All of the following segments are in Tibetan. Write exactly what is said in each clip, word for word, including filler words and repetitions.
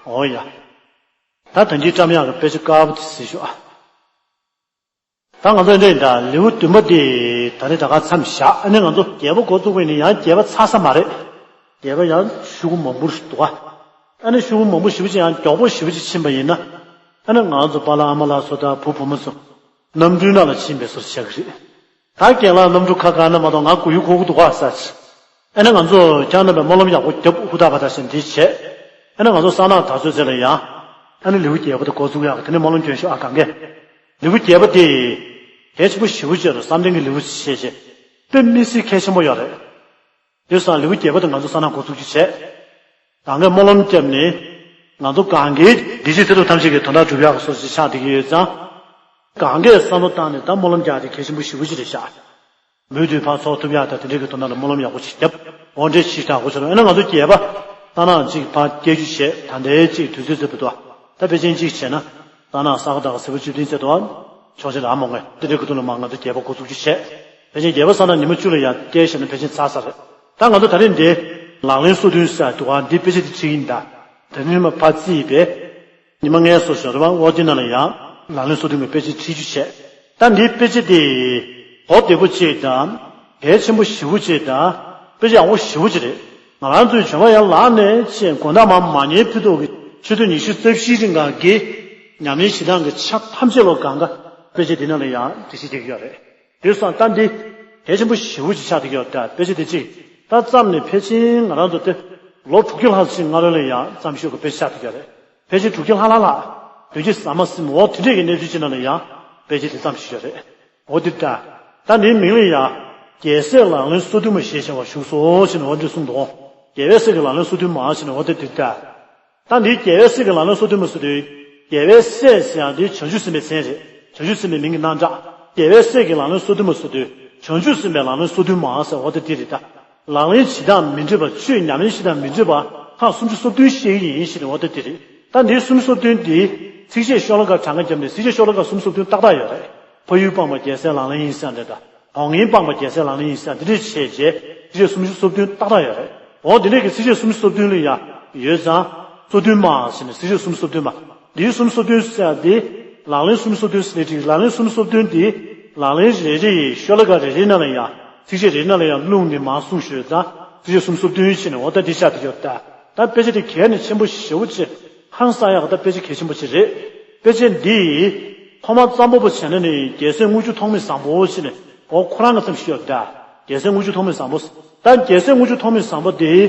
འོ་ཡ། ད་ད་གིན་བཀྲམ་ཡག་གི་དཔེ་ཆ་དཀར་པོ་དེ་གཟིགས་ཤོག་ཨ། ད་ང་ཚོ་འདི་འདྲ་ལེའུ་བདུན་པ་དེ་ད་རེས་ད་ག་མཚམས་བཞག་ཨ་ནི་ང་ཚོ་བརྒྱད་པ་འགོ་བཙུགས་པ་ཡིན་ན་ཡང་བརྒྱད་པ་ཚར་ས་མ་རེད། བརྒྱད་པ་ཡང་ཤུ་གུ་མང་པོ་ཞིག་འདུག་ཨ། ཨ་ནི་ཤུ་གུ་མང་པོ་ཞེ་པོ་ཅིག་ཡང་མགྱོགས་པོ་ཞེ་པོ་ཅིག་ཕྱིན་པ་ཡིན་ན། ཨ་ནི་ང་ཚོ་པཱ་ལགས་ཨ་མ་ལགས་ཚོ་དང་བུ་བུ་མོ་ཚོ། གནམ་གྲུའི་ནང་ལ་ཕྱིན་པའི་བཟོ་ཆགས་ཀྱི་རེད། ད་རྒན་ལགས་གནམ་གྲུ་ཁ་བཀག་ན་མ་གཏོགས་ང་མགོ་ཡུ་འཁོར་གི་འདུག་ག་ཟེར། ཨ་ནི་ང་ཚོ་ཁྱེད་རྣམ་པས་སྨོན་ལམ་ཡག་པོ་རྒྱབ་ཧུར་ཐག་བ་ཐག་བཞིན་འདི་བྱས། ཨ་ནི་ང་ཚོ་གསང་སྔགས་དར་ཚོད་ཚད་ལ་ཡང་། ཨ་ནི་ལེའུ་བརྒྱད་པ་དེ་འགོ་འཛུགས་ཡག་གི་དེ་ནས་སྨོན་ལམ་སྐྱོན་ཤོག་ཨ་གང་གས། ལེའུ་བརྒྱད་པ་དེ། གལ་ཆེན་པོ་ཞེ་པོ་ཅིག་རེད། བསམ་གཏན་གྱི་ལེའུ་ཞེས་བྱས། དཔེ་མི་སྲིད་གལ་ཆེན་པོ་ཡོད་རེད། དེ་སང་ལེའུ་བརྒྱད་པ་དེ་ང་ཚོ་གསང་སྔགས་འགོ་འཛུགས་ཀྱི་བྱས། གང་གས་སྨོན་ལམ་བརྒྱབ་ནས། ང་ཚོ་གང་གས་བདེ་སྐྱིད་མཐར་ཐུག་ཐམས་ཅད་ཀྱི་དོན་དག་སྒྲུབ་ཡག་གི་སོ་སོ་ཆགས་བསྡད་ཀྱི་ཡོད་ཙང་། གང་གས་བསམ་བློ་བཏང་ནས་ད་སྨོན་ལམ་རྒྱག་དེ་གལ་ཆེན་པོ་ཞེ་པོ་ཅིག་རེད་ཤག་མུ་མཐུད་ཕར་ཚོགས་ཐུབ་ཡག་དང་དེ་འདྲའི་གི་དོན་དག་ལ་སྨོན་ལམ་ཡག་པོ་ཞིག་བརྒྱབ། འོ་འདྲས་ཞིག་དྲག་པོ་ཞིག་རེད། ཨ་ནི་ང་ཚོ་བརྒྱད་པ། གསང་སྔགས་གཅིག་ཕར་སྐྱེལ་རྒྱུ་བྱས། ད་ལྟའི་གཅིག་དུས་ཚོད་ཚོད་པ་འདུག་ད་ཕལ་ཆེར་གཅིག་བྱས་ན། གསང་སྔགས་ས་ག་ཟླ་གི་ཚེས་པ་བཅུ་བདུན་ཚེ་འདུག་ཆོག་ཆེ་ར་མོ་ངས་དེ་འདྲའི་གི་དོན་ལ་མ་ང་ཚོ་བརྒྱད་པ་འགོ་འཛུགས་རྒྱུ་བྱས། ཕལ་ཆེར་བརྒྱད་པ་གསང་སྔགས་ཉི་མ་བཅུ་ལ་ཡང་སྐྱེལ་བྱས་ན་ཕལ་ཆེར་ཚར་ས་རེད། ད་ང་ཚོ་ད་རེས་འདི། ལག་ལེན་སོ་བདུན་ཟེར་འདུག་ག་འདི་དཔེ་ཆ་འདི་ཁྲིད་ཡིན་ད། ད་ནི་མ་ཕར་རྩིས་པས། ཉི་མ་ལྔའི་སོ་ཞོར་བ་ཨོ་ཏི་ན་ལ་ཡང་ལག་ལེན་སོ་བདུན་གྱི་དཔེ་ཆ་ཁྲིད་རྒྱུ་བྱས། ད་འདིའི་དཔེ་ཆ་དེ་གོ་བདེ་པོ་ཅིག་དང་། གལ་ཆེན་པོ་ཞེ་པོ་ཅིག་དང་། དཔེ་ཆ་ཡག་པོ་ཞེ་པོ་ཅིག་རེད། ང་རང་ཚོའི་བྱོན་པ་ཡང་ལག་ནས་ཆེད་དགོང་དག་མ་མ་ཉལ་ཕུད་ཐོག་གི་ཆུ་ཚོད་ཉི་ཤུ་རྩ་བཞིའི་རིང་གང་གི་ཉམས་ལེན་བྱེད་སྟངས་ཀྱི་ཆ་ཐམས་ཅད་ལོ་གང་ག་དཔེ་ཆ་འདི་ནང་ལ་ཡང་འགྲེལ་བཤད་བྱེད་ཀྱི་ཡོད་རེད། དེ་སོང་ཙང་འདི་གལ་ཆེན་པོ་ཞེ་པོ་ཅིག་ཆགས་བསྡད་ཀྱི་ཡོད་ད། དཔེ་ཆ་དེ་གཅིག་ད་བརྩམས་ནས་ཕལ་ཆེར་ང་རང་ཚོ་དེ་ལོ་དྲུག་ཅུ་ལྷག་ཙམ་སྔ་རོལ་ལ་ཡང་བརྩམས་ཤོག་གི་དཔེ་ཆ་ཆགས་བསྡད་ཀྱི་ཡོད་རེད། ཕལ་ཆེར་དྲུག་ཅུ་ལྷག་ལྷག་ལྷག་བདུན་ཅུ་ཟ་མ་ཟིན་འོ་དེ་འདྲས་ཀྱི་གནས་ཚུལ་ཅིག་ནང་ལ་ཡང་དཔེ་ཆ་དེ་བརྩམས་བཞག་ཡོད་རེད། འོ་དེ་ད། ད་འདིའི་མིང་ལ་ཡང་རྒྱལ་སྲས་ལག་ལེན་སོ་བདུན་མ་ཞེས་བྱ་བ་བཞུགས་སོ་ཞེས་ནས་འོ་འདི་གསུངས་འདུག་རྒྱལ་བའི་སྲས་ཀྱི་ལག་ལེན་སོ་བདུན་མ་ཞེས་ནས་འོ་དེ་དེ་ད། ད་འདིའི་རྒྱལ་བའི་སྲས་ཀྱི་ལག་ལེན་སོ་བདུན་མ་ཟེར་དུས། རྒྱལ་བའི་སྲས་ཟེར་ཡང་འདི་བྱང་ཆུབ་སེམས་དཔའི་མཚན་རེད། བྱང་ཆུབ་སེམས་དཔའི་མིང་གི་རྣམ་གྲངས། རྒྱལ་བའི་སྲས་ཀྱི་ལག་ལེན་སོ་བདུན་མ་ཟེར་དུས། བྱང་ཆུབ་སེམས་དཔའི་ལག་ལེན་སོ་བདུན་མ་ཟེར་འོ་དེ་འདི་རེད་ད། ལག་ལེན་བྱེད་སྟངས་མི་འདྲ་བ་ཆོས་ཉམས་ལེན་བྱེད་སྟངས་མི་འདྲ་བ་ཁག་སུམ་ཅུ་སོ་བདུན་བཤད་ཀྱི་ཡིན་ཞེས་ནས་འོ་དེ་འདི་རེད། ད་འདིའི་སུམ་ཅུ་སོ་བདུན་འདི་ཚིགས་བཅད་ཤོ་ལོ་ཀ་གྲངས་ཀ་བརྒྱབ་ནས་ཚིགས་བཅད་ཤོ་ལོ་ཀ་སུམ་ཅུ་སོ་བདུན་ཏག་ཏག་ཡོད་རེད། ཕ་ཡུལ་སྤངས་པ་རྒྱལ་སྲས་ལག་ལེན་ཡིན་ཟེར་འདྲ་ད། གྲོགས་ངན་སྤངས་པ་རྒྱལ་སྲས་ལག་ལེན་ཡིན་ཟེར་འདི་འདྲས་བྱས་རྗེས་ཚིགས་བཅད་སུམ་ཅུ་སོ་བདུན་ཏག་ཏག་ཡོད་རེད། འོ་འདི་འདྲས་ཀྱི་ཚིགས་བཅད་སུམ་ཅུ་སོ་བདུན་ལ་ཡང་ཡོད་ཙང་། སོ་བདུན་མ་ཟེར་ནས་ཚིགས་བཅད་སུམ་ཅུ་སོ་བདུན་མ། འདིའི་སུམ་ཅུ་སོ་བདུན་ཟེར་འདི། ལག་ལེན་སུམ་ཅུ་སོ་བདུན་ཟེར་ནས་བྲིས། ལག་ལེན་སུམ་ཅུ་སོ་བདུན་འདི། ལག་ལེན་རེ་རེ་ཡི་ཤོ་ལོ་ཀ་རེ་རེའི་ནང་ལ་ཡང་། ཚིགས་བཅད་རེ་རེ་ནང་ལ་ཡང་བླུགས་ནས་མར་གསུངས་ཞོར་ཙང་། ཚིགས་བཅད་སུམ་ཅུ་སོ་བདུན་ཟེར་ནས་འོ་ད་འདི་ཆགས་བསྡད་ཡོད་ད། ད་དཔེ་ཆ་དེ་གལ་ནི་ཆེན་པོ་ཞེ་པོ་ཅིག་ཧང་སང་ཡག་ད་དཔེ་ཆ་གལ་ཆེན་པོ་ཅིག་རེད། དཔེ་ཆ་འདི། ཐོག་མ་རྩ་འབོར་པོ་བྱས་ན་ནི་རྒྱལ་སྲས་དངུལ་ཆུ་ཐོགས་མེད་བཟང་པོ་ཟེར་ནས་འོ་ཁོ་རང་གི་མཚམས་ཤིག་ཡོད་ད། རྒྱལ་སྲས་དངུལ་ཆུ་ཐོགས་མེད་བཟང་པོ། ད་རྒྱལ་སྲས་དངུལ་ཆུ་ཐོགས་མེད་བཟང་པོ་འདི།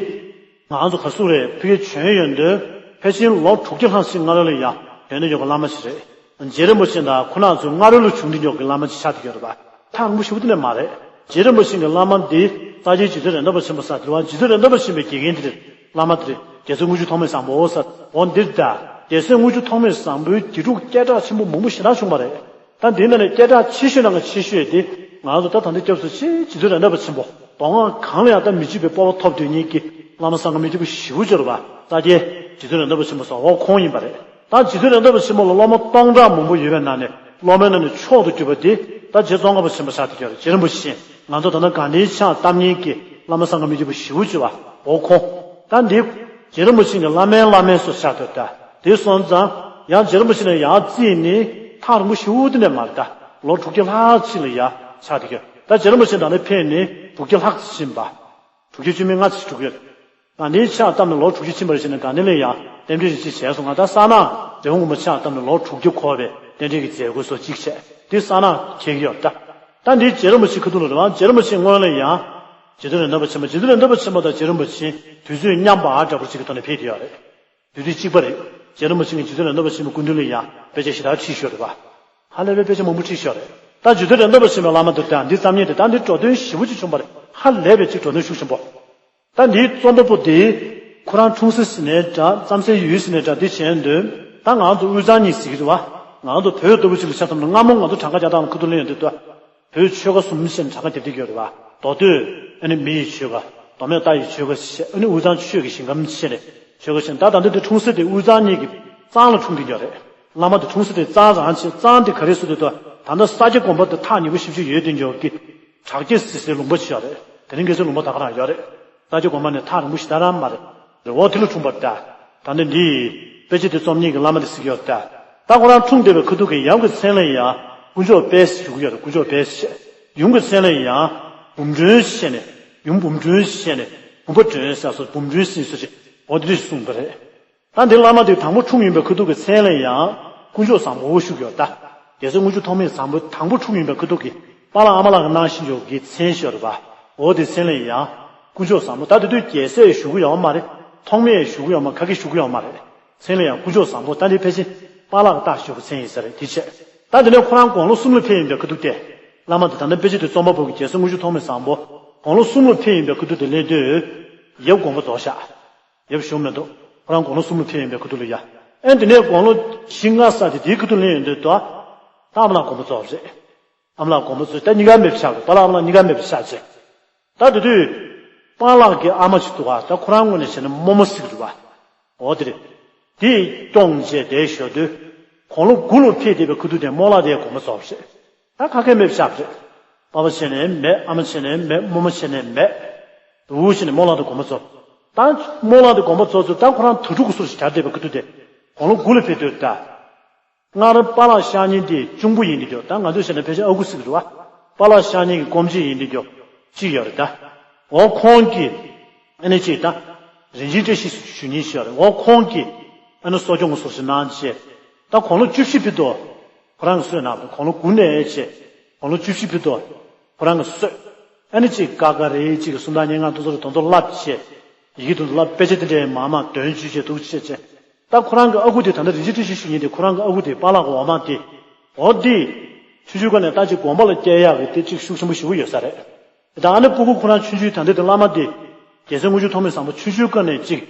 ང་ཚོ་ག་སུ་རེད་ཕ་གིར་བྱོན་ཡོང་དུས་ཕལ་ཆེར་ལོ་དྲུག་ཅུ་ལྷག་ཙམ་སྔ་རོལ་ལ་ཡང་བྱོན་ཡོང་གི་བླ་མ་ཞིག་རེད། རྗེ་རིན་པོ་ཆེ་དང་ཁོ་རང་ཚོའི་སྔ་རོལ་ལ་བྱུང་བསྡད་ཡོད་ཀྱི་བླ་མ་ཅིག་ཆགས་བསྡད་ཡོད་རེད་པ། ཐག་རིང་པོ་ཞེ་པོ་དེ་ནས་མ་རེད། རྗེ་རིན་པོ་ཆེ་གི་བླ་མ་འདི་ས་སྐྱའི་རྗེ་བཙུན་རེད་མདའ་པ་ཆེན་པོ་ཟེར་དེ་བ་རྗེ་བཙུན་རེད་མདའ་པ་ཆེན་པོའི་དགེ་རྒན་དེ་རེད། བླ་མ་དེ་རེད། རྒྱལ་སྲས་དངུལ་ཆུ་ཐོགས་མེད་བཟང་པོ་ཟེར་འོ་འདིར་ད། རྒྱལ་སྲས་དངུལ་ཆུ་ཐོགས་མེད་བཟང་པོའི་དགེ་ཕྲུག་སྐད་གྲགས་ཆེན་པོ་མང་པོ་ཞེ་དྲག་བྱུང་བ་རེད། ད་འདིའི་ནང་ནས་སྐད་གྲགས་ཆེ་ཤོས་ནང་གི་ཆེ་ཤོས་དེ་ང་ཚོ་ད་ད་ལྟ་སྐྱབས་སུ་མཆི་རྗེ་བཙུན་རེད་མདའ་པ་ཆེན་པོ། མདོ་སྔགས་གང་ལ་ཡང་ད་མི་ཕྱེད་པའི་སྤོབས་པ་ཐོབ་སྡོད་མཁན་གྱི་བླ་མ་སངས་རྒྱས་མི་ཕྱེད་པ་ཞེ་པོ་ཅིག་ཡོད་རེད་པ། ས་སྐྱའི་རྗེ་བཙུན་རེད་མདའ་པ་ཆེན་པོ་ཟེར་འོ་ཁོང་ཡིན་པ་རེད། ད་རྗེ་བཙུན་རེད་མདའ་པ་ཆེན་པོ་ལ་སློབ་མ་སྟོང་ཕྲག་མང་པོ་ཡོད་པའི་ནང་ནས་སློབ་མའི་ནང་ནས་མཆོག་ཏུ་གྱུར་པ་དེ་ད་རྗེ་ཙོང་ཁ་པ་ཆེན་པོ་ཆགས་བསྡད་ཀྱི་ཡོད་རེད། རྗེ་རིན་པོ་ཆེ་ང་ཚོ་ད་ལྟ་དགའ་ལྡན་ཕྱག་བཏབ་མཁན་གྱི་བླ་མ་སངས་རྒྱས་མི་ཕྱེད་པ་ཞེ་པོ་ཅིག་ཡོད་པ་འོ་ཁོང་། ད་འདི་རྗེ་རིན་པོ་ཆེ་གི་བླ་མའི་བླ་མའི་སོ་ཆགས་བསྡད་ད། དེ་སོང་ཙང་ཡང་རྗེ་རིན་པོ་ཆེ་ནས་ཡར་བརྩིས་ནས་ཐག་རིང་པོ་ཞེ་པོ་དེ་ནས་མ་རེད་ད། ལོ་དྲུག་ཅུ་ལྷག་ཅིག་ལ་ཡར་ཆགས་བསྡད་ཀྱི་ཡོད། ད་རྗེ་རིན་པོ་ཆེ་ད་ལྟ་ཕེབས་ནས་དྲུག་ཅུ་ལྷག་ཅིག་ཕྱིན་པ། དྲུག་ཅུ་བཅུ་མེད་ལྔ་ཅིག་འགྲོ་གི་ཡོད། དགའ་ལྡན་ཕྱག་བཏབ་ནས་ལོ་དྲུག་ཅུ་ཕྱིན་པ་རེད་ཟེར་ནས་དགའ་ལྡན་ལ་ཡང་རྟེན་འབྲེལ་རེ་གཅིག་བྱས་སོང་། ང་ད་གསང་སྔགས་རྒྱལ་བ་དངོས་མ་ཕྱག་བཏབ་ནས་ལོ་དྲུག་ཅུ་འཁོར་བའི་རྟེན་འབྲེལ་གྱི་མཛད་སྒོ་སོགས་གཅིག་བྱས་དེ་གསང་སྔགས་འཁེལ་གྱི་ཡོད་ད། ད་འདི་རྗེ་རིན་པོ་ཆེ་ཁ་ཐུག་ལ་རེད་པ། རྗེ་རིན་པོ་ཆེ་སྔོན་ལ་ཡང་རྗེ་བཙུན་རེད་མདའ་པ་ཆེན་པོ། རྗེ་བཙུན་རེད་མདའ་པ་ཆེན་པོ་དང་རྗེ་རིན་པོ་ཆེ་དུས་ཚོད་མཉམ་པ་འདྲ་པོ་ཅིག་གི་ཐོག་ནས་ཕེབས་ཀྱི་ཡོད་རེད། དུས་ཚོད་གཅིག་པ་རེད། རྗེ་རིན་པོ་ཆེ་གིས་རྗེ་བཙུན་རེད་མདའ་པ་ཆེན་པོའི་སྐུ་མདུན་ལ་ཡང་དཔེ་ཆ་ཞེ་དྲག་ཁྲིད་ཤོར་རེད་པ། ཧ་ལས་པའི་དཔེ་ཆ་མང་པོ་ཁྲིད་ཤོར་རེད། ད་རྗེ་བཙུན་རེད་མདའ་པ་ཆེན་པོའི་བླ་མ་དེ་དང་འདི་བརྩམས་མཁན་དེ་ད་འདི་འགྲོ་དོན་ཞེ་པོ་ཅིག་བྱུང་བ་རེད། ཧ་ལས་པའི་ཅིག་འགྲོ་དོན་ཤུགས་ཆེན་པོ། ད་འདིའི་རྩོམ་པ་པོ་དེ་ཁོ་རང་འཁྲུངས་ས་ཟེར་ནའི་འདྲ། བརྩམས་སའི་ཡུལ་ཟེར་ནའི་འདྲ། འདི་བྱས་དོན་ད་ང་ཚོ་དབུས་གཙང་གཉིས་ཟེར་གྱི་རེད་པ། ང་ཚོ་བོད་ལྟ་བུ་ཅིག་ལ་ཆ་མཚོན་ན་སྔ་མོ་ང་ཚོ་གྲངས་ཀ་རྒྱག་སྟངས་ལ་ཁ་ཐུག་ལེན་ཡོང་དུས་ད། བོད་ཆོལ་ཁ་གསུམ་ཞེས་གྲངས་ཀ་རྒྱབ་བསྡད་ཀྱི་ཡོད་རེད་པ། མདོ་སྟོད། ཨ་ནི་མི་ཡི་ཆོལ་ཁ། མདོ་སྨད་རྟ་ཡི་ཆོལ་ཁ་ཞེས། ཨ་ནི་དབུས་གཙང་ཆོས་ཀྱི་ཞིང་ཁམས་ཞེས་ནས་ཆོལ་ཁ་ཞེས། ད་ད་འདི་འདི་འཁྲུངས་ས་དེ་དབུས་གཙང་གཉིས་ཀྱི་གཙང་ལ་འཁྲུངས་ཀྱི་ཡོད་རེད། བླ་མ་དེ་འཁྲུངས་ས་དེ་གཙང་རང་བྱས། གཙང་དེ་ག་རེ་ཟེར་དུས་ད་ད་ལྟ་ས་སྐྱ་དགོན་པ་དེ་ཐག་ཉེ་པོ་ཞེ་པོ་ཅིག་ཡོད་དེ་འཇོག་གི། བྲག་སྐྱ་ཟེར་སའི་ལུང་པ་ཞིག་ཡོད་རེད། དེ་རིང་ཁ་སང་ལུང་པ་ད་ག་རང་ཡོད་རེད། ས་སྐྱ་དགོན་པ་ནས་ཐག་རིང་པོ་ཞེ་དྲག་རང་མ་རེད། རེད་འོ་དེ་ལ་འཁྲུངས་པ་རེད་ད། ད་འདི་འདི། དཔེ་ཆ་དེ་རྩོམ་མཁན་གྱི་བླ་མ་དེ་གཟིགས་ཡོད་ད། ད་ཁོ་རང་འཁྲུངས་བསྡད་པའི་ཁ་ཐུག་གི་ཡབ་ཀྱི་མཚན་ལ་ཡང་དཀོན་མཆོག་དཔལ་ཞུ་གི་ཡོད་རེད། དཀོན་མཆོག་དཔལ་ཞེས། ཡུམ་གྱི་མཚན་ལ་ཡང་འབུམ་སྒྲོན་ཞེས་ནས། ཡུམ་འབུམ་སྒྲོན་ཞེས་ནས། བུམ་པ་སྒྲོན་ཟེར་སོགས་འབུམ་སྒྲོན་ཟེར་སོགས་ཀྱི་འོ་དེ་འདྲ་ཞིག་གསུངས་པ་རེད། ད་འདི་བླ་མ་དེ་དང་པོ་འཁྲུངས་ཡིན་པའི་ཁ་ཐུག་གི་མཚན་ལ་ཡང་དཀོན་མཆོག་བཟང་པོ་ཞུ་གི་ཡོད་ད། རྒྱལ་སྲས་དངུལ་ཆུ་ཐོགས་མེད་བཟང་པོ་དང་པོ་འཁྲུངས་ཡིན་པའི་ཁ་ཐུག་གི་པཱ་ལགས་ཨ་མ་ལགས་ཀྱི་གནང་བཞིན་ཡོད་ཀྱི་མཚན་ཞིག་ཡོད་རེད་པ། འོ་དེ་མཚན་ལ་ཡང་དཀོན་མཆོག་བཟང་པོ། ད་དེ་དུས་རྒྱལ་སྲས་ཞུ་གི་ཡོད་མ་རེད། ཐོགས་མེད་ཞུ་གི་ཡོད་མ། ཁ་སྐད་ཞུ་གི་ཡོད་མ་རེད། མཚན་ལ་ཡང་དཀོན་མཆོག་བཟང་པོ། ད་འདི་ཕལ་ཆེར་པཱ་ལགས་ཀྱི་རྟགས་ཞུ་བའི་མཚན་ཡིན་ས་རེད། དེ་བྱས། ད་དེ་ནས་ཁོ་རང་དགུང་ལོ་གསུམ་ལ་ཕེབས་ཡིན་པའི་ཁ་ཐུག་སྟེ། བླ་མ་དེ་ད་ལྟ་དཔེ་ཆ་དེ་རྩོམ་པ་པོ་གི་རྒྱལ་སྲས་དངུལ་ཆུ་ཐོགས་མེད་བཟང་པོ་དགུང་ལོ་གསུམ་ལ་ཕེབས་ཡིན་པའི་ཁ་ཐུག་དེ་སླེབས་དུས་ཡབ་དགོངས་པ་རྫོགས་ཤག་ཡབ་བཞུགས་མི་འདུག་ཁོ་རང་དགུང་ལོ་གསུམ་ལ་ཕེབས་ཡིན་པའི་ཁ་ཐུག་ལ་ཡ། ཨེ་འདི་ནས་དགུང་ལོ་བཞི་ལྔ་ཙམ་དེ་དེའི་ཁ་ཐུག་སླེབས་ཡོང་དུས་དོ། ད་ཨ་མ་ལགས་དགོངས་པ་རྫོགས་པ་རེད། ཨ་མ་ལགས་དགོངས་པ་རྫོགས། ད་གཉིས་ཀ་མེད་པ་ཆགས་རེད། པཱ་ལགས་ཨ་མ་ལགས་གཉིས་ཀ་མེད་པ་ཆགས་བྱས། ད་དེ་དུས་པཱ་ལགས་ཀྱི་ཨ་མ་ཅིག་འདུག་ག་ད་ཁོ་རང་ངོས་ནས་བྱས་ན་རྨོ་མོ་ཟེར་གི་རེད་པ། འོ་དེ་རེད། དེས་སྐྱོང་བྱས་བསྡད་ཞོར་དུ། དགུང་ལོ་དགུ་ལ་ཕེབས་བསྡད་པའི་ཁ་ཐུག་དེ་རྨོ་ལགས་དེས་དགོངས་པ་རྫོགས་པ་རེད། ད་ཁ་སྐད་མེད་པ་ཆགས་པ་རེད། པ་ཕ་བྱས་ནས་མེད། ཨ་མ་བྱས་ནས་མེད། རྨོ་མོ་བྱས་ནས་མེད། དུ་བྱས་ནས་རྨོ་ལགས་དེ་དགོངས་པ་རྫོགས། ད་རྨོ་ལགས་དེ་དགོངས་པ་རྫོགས་ཚུལ། ད་ཁོ་རང་དྭ་ཕྲུག་གི་བཟོ་ཞིག་གྱར་བསྡད་པའི་ཁ་ཐུག་དེ། དགུང་ལོ་དགུ་ལ་ཕེབས་དུས་ད། སྔར་པཱ་ལགས་ཤག་ཉིན་དེ་གཅུང་པོ་ཡིན་དུས་ཀྱང་། ད་ང་ཚོས་བཤད་ན་ཕལ་ཆེར་ཨ་ཁུ་ཟེར་གི་རེད་པ། པཱ་ལགས་ཤག་ཉིན་གྱི་སྐོམ་ཆེད་ཡིན་དུས་ཀྱང་གཅིག་ཡོད་རེད་ད། འོ་ཁོང་གིས་ཨ་ནི་གཅིག་ད། རིན་ཆེན་བཀྲ་ཤིས་ཞུ་མཁན་ཞིག་ཡོད་རེད། འོ་ཁོང་གིས་ཨ་ནི་གསོ་སྐྱོང་གི་ཟུར་ཞིག་གནང་བྱས། ད་དགུང་ལོ་བཅུ་བཞི་ཕེབས་དུས་ཁོ་རང་གིས་གསོས་གནང་བ། དགུང་ལོ་དགུ་ནས་བྱས་དགུང་ལོ་བཅུ་བཞི་ཕེབས་དུས་ཁོ་རང་གིས་གསོས། ཨ་ནི་གཅིག་ཀ་ཀ་རེད། གཅིག་གི་སུམ་རྟགས་སྙན་ངག་དེ་ཚོ་རེད། དེ་ཚོ་བསླབ་བྱས། ཡི་གེ་དེ་ཚོ་བསླབ། དཔེ་ཆ་དེ་འདྲའི་མང་མང་འདོན་བཅུག་བྱས་འདུག་བྱས་བྱས། ད་ཁོ་རང་གི་ཨ་ཁུ་དེ། ད་ལྟ་རིན་ཆེན་བཀྲ་ཤིས་ཞུ་མཁན་དེ། ཁོ་རང་གི་ཨ་ཁུ་དེ་པཱ་ལགས་ཀྱི་འོག་མ་དེ། འོ་དེ། ཆུང་ཆུང་སྒང་ནས་ད་ཅིག་དགོན་པ་ལ་སྐྱེལ་ཡག་གི་དེ་ཅིག་ཤུགས་ཆེན་པོ་ཞེ་པོ་ཡོད་ས་རེད། ད་ཨ་ནི་སྤུ་གུ་ཁོ་རང་ཆུང་ཆུང་ད་ལྟ་དེ། བླ་མ་དེ། རྒྱལ་སྲས་དངུལ་ཆུ་ཐོགས་མེད་བཟང་པོ་ཆུང་ཆུང་སྒང་ནས་ཅིག་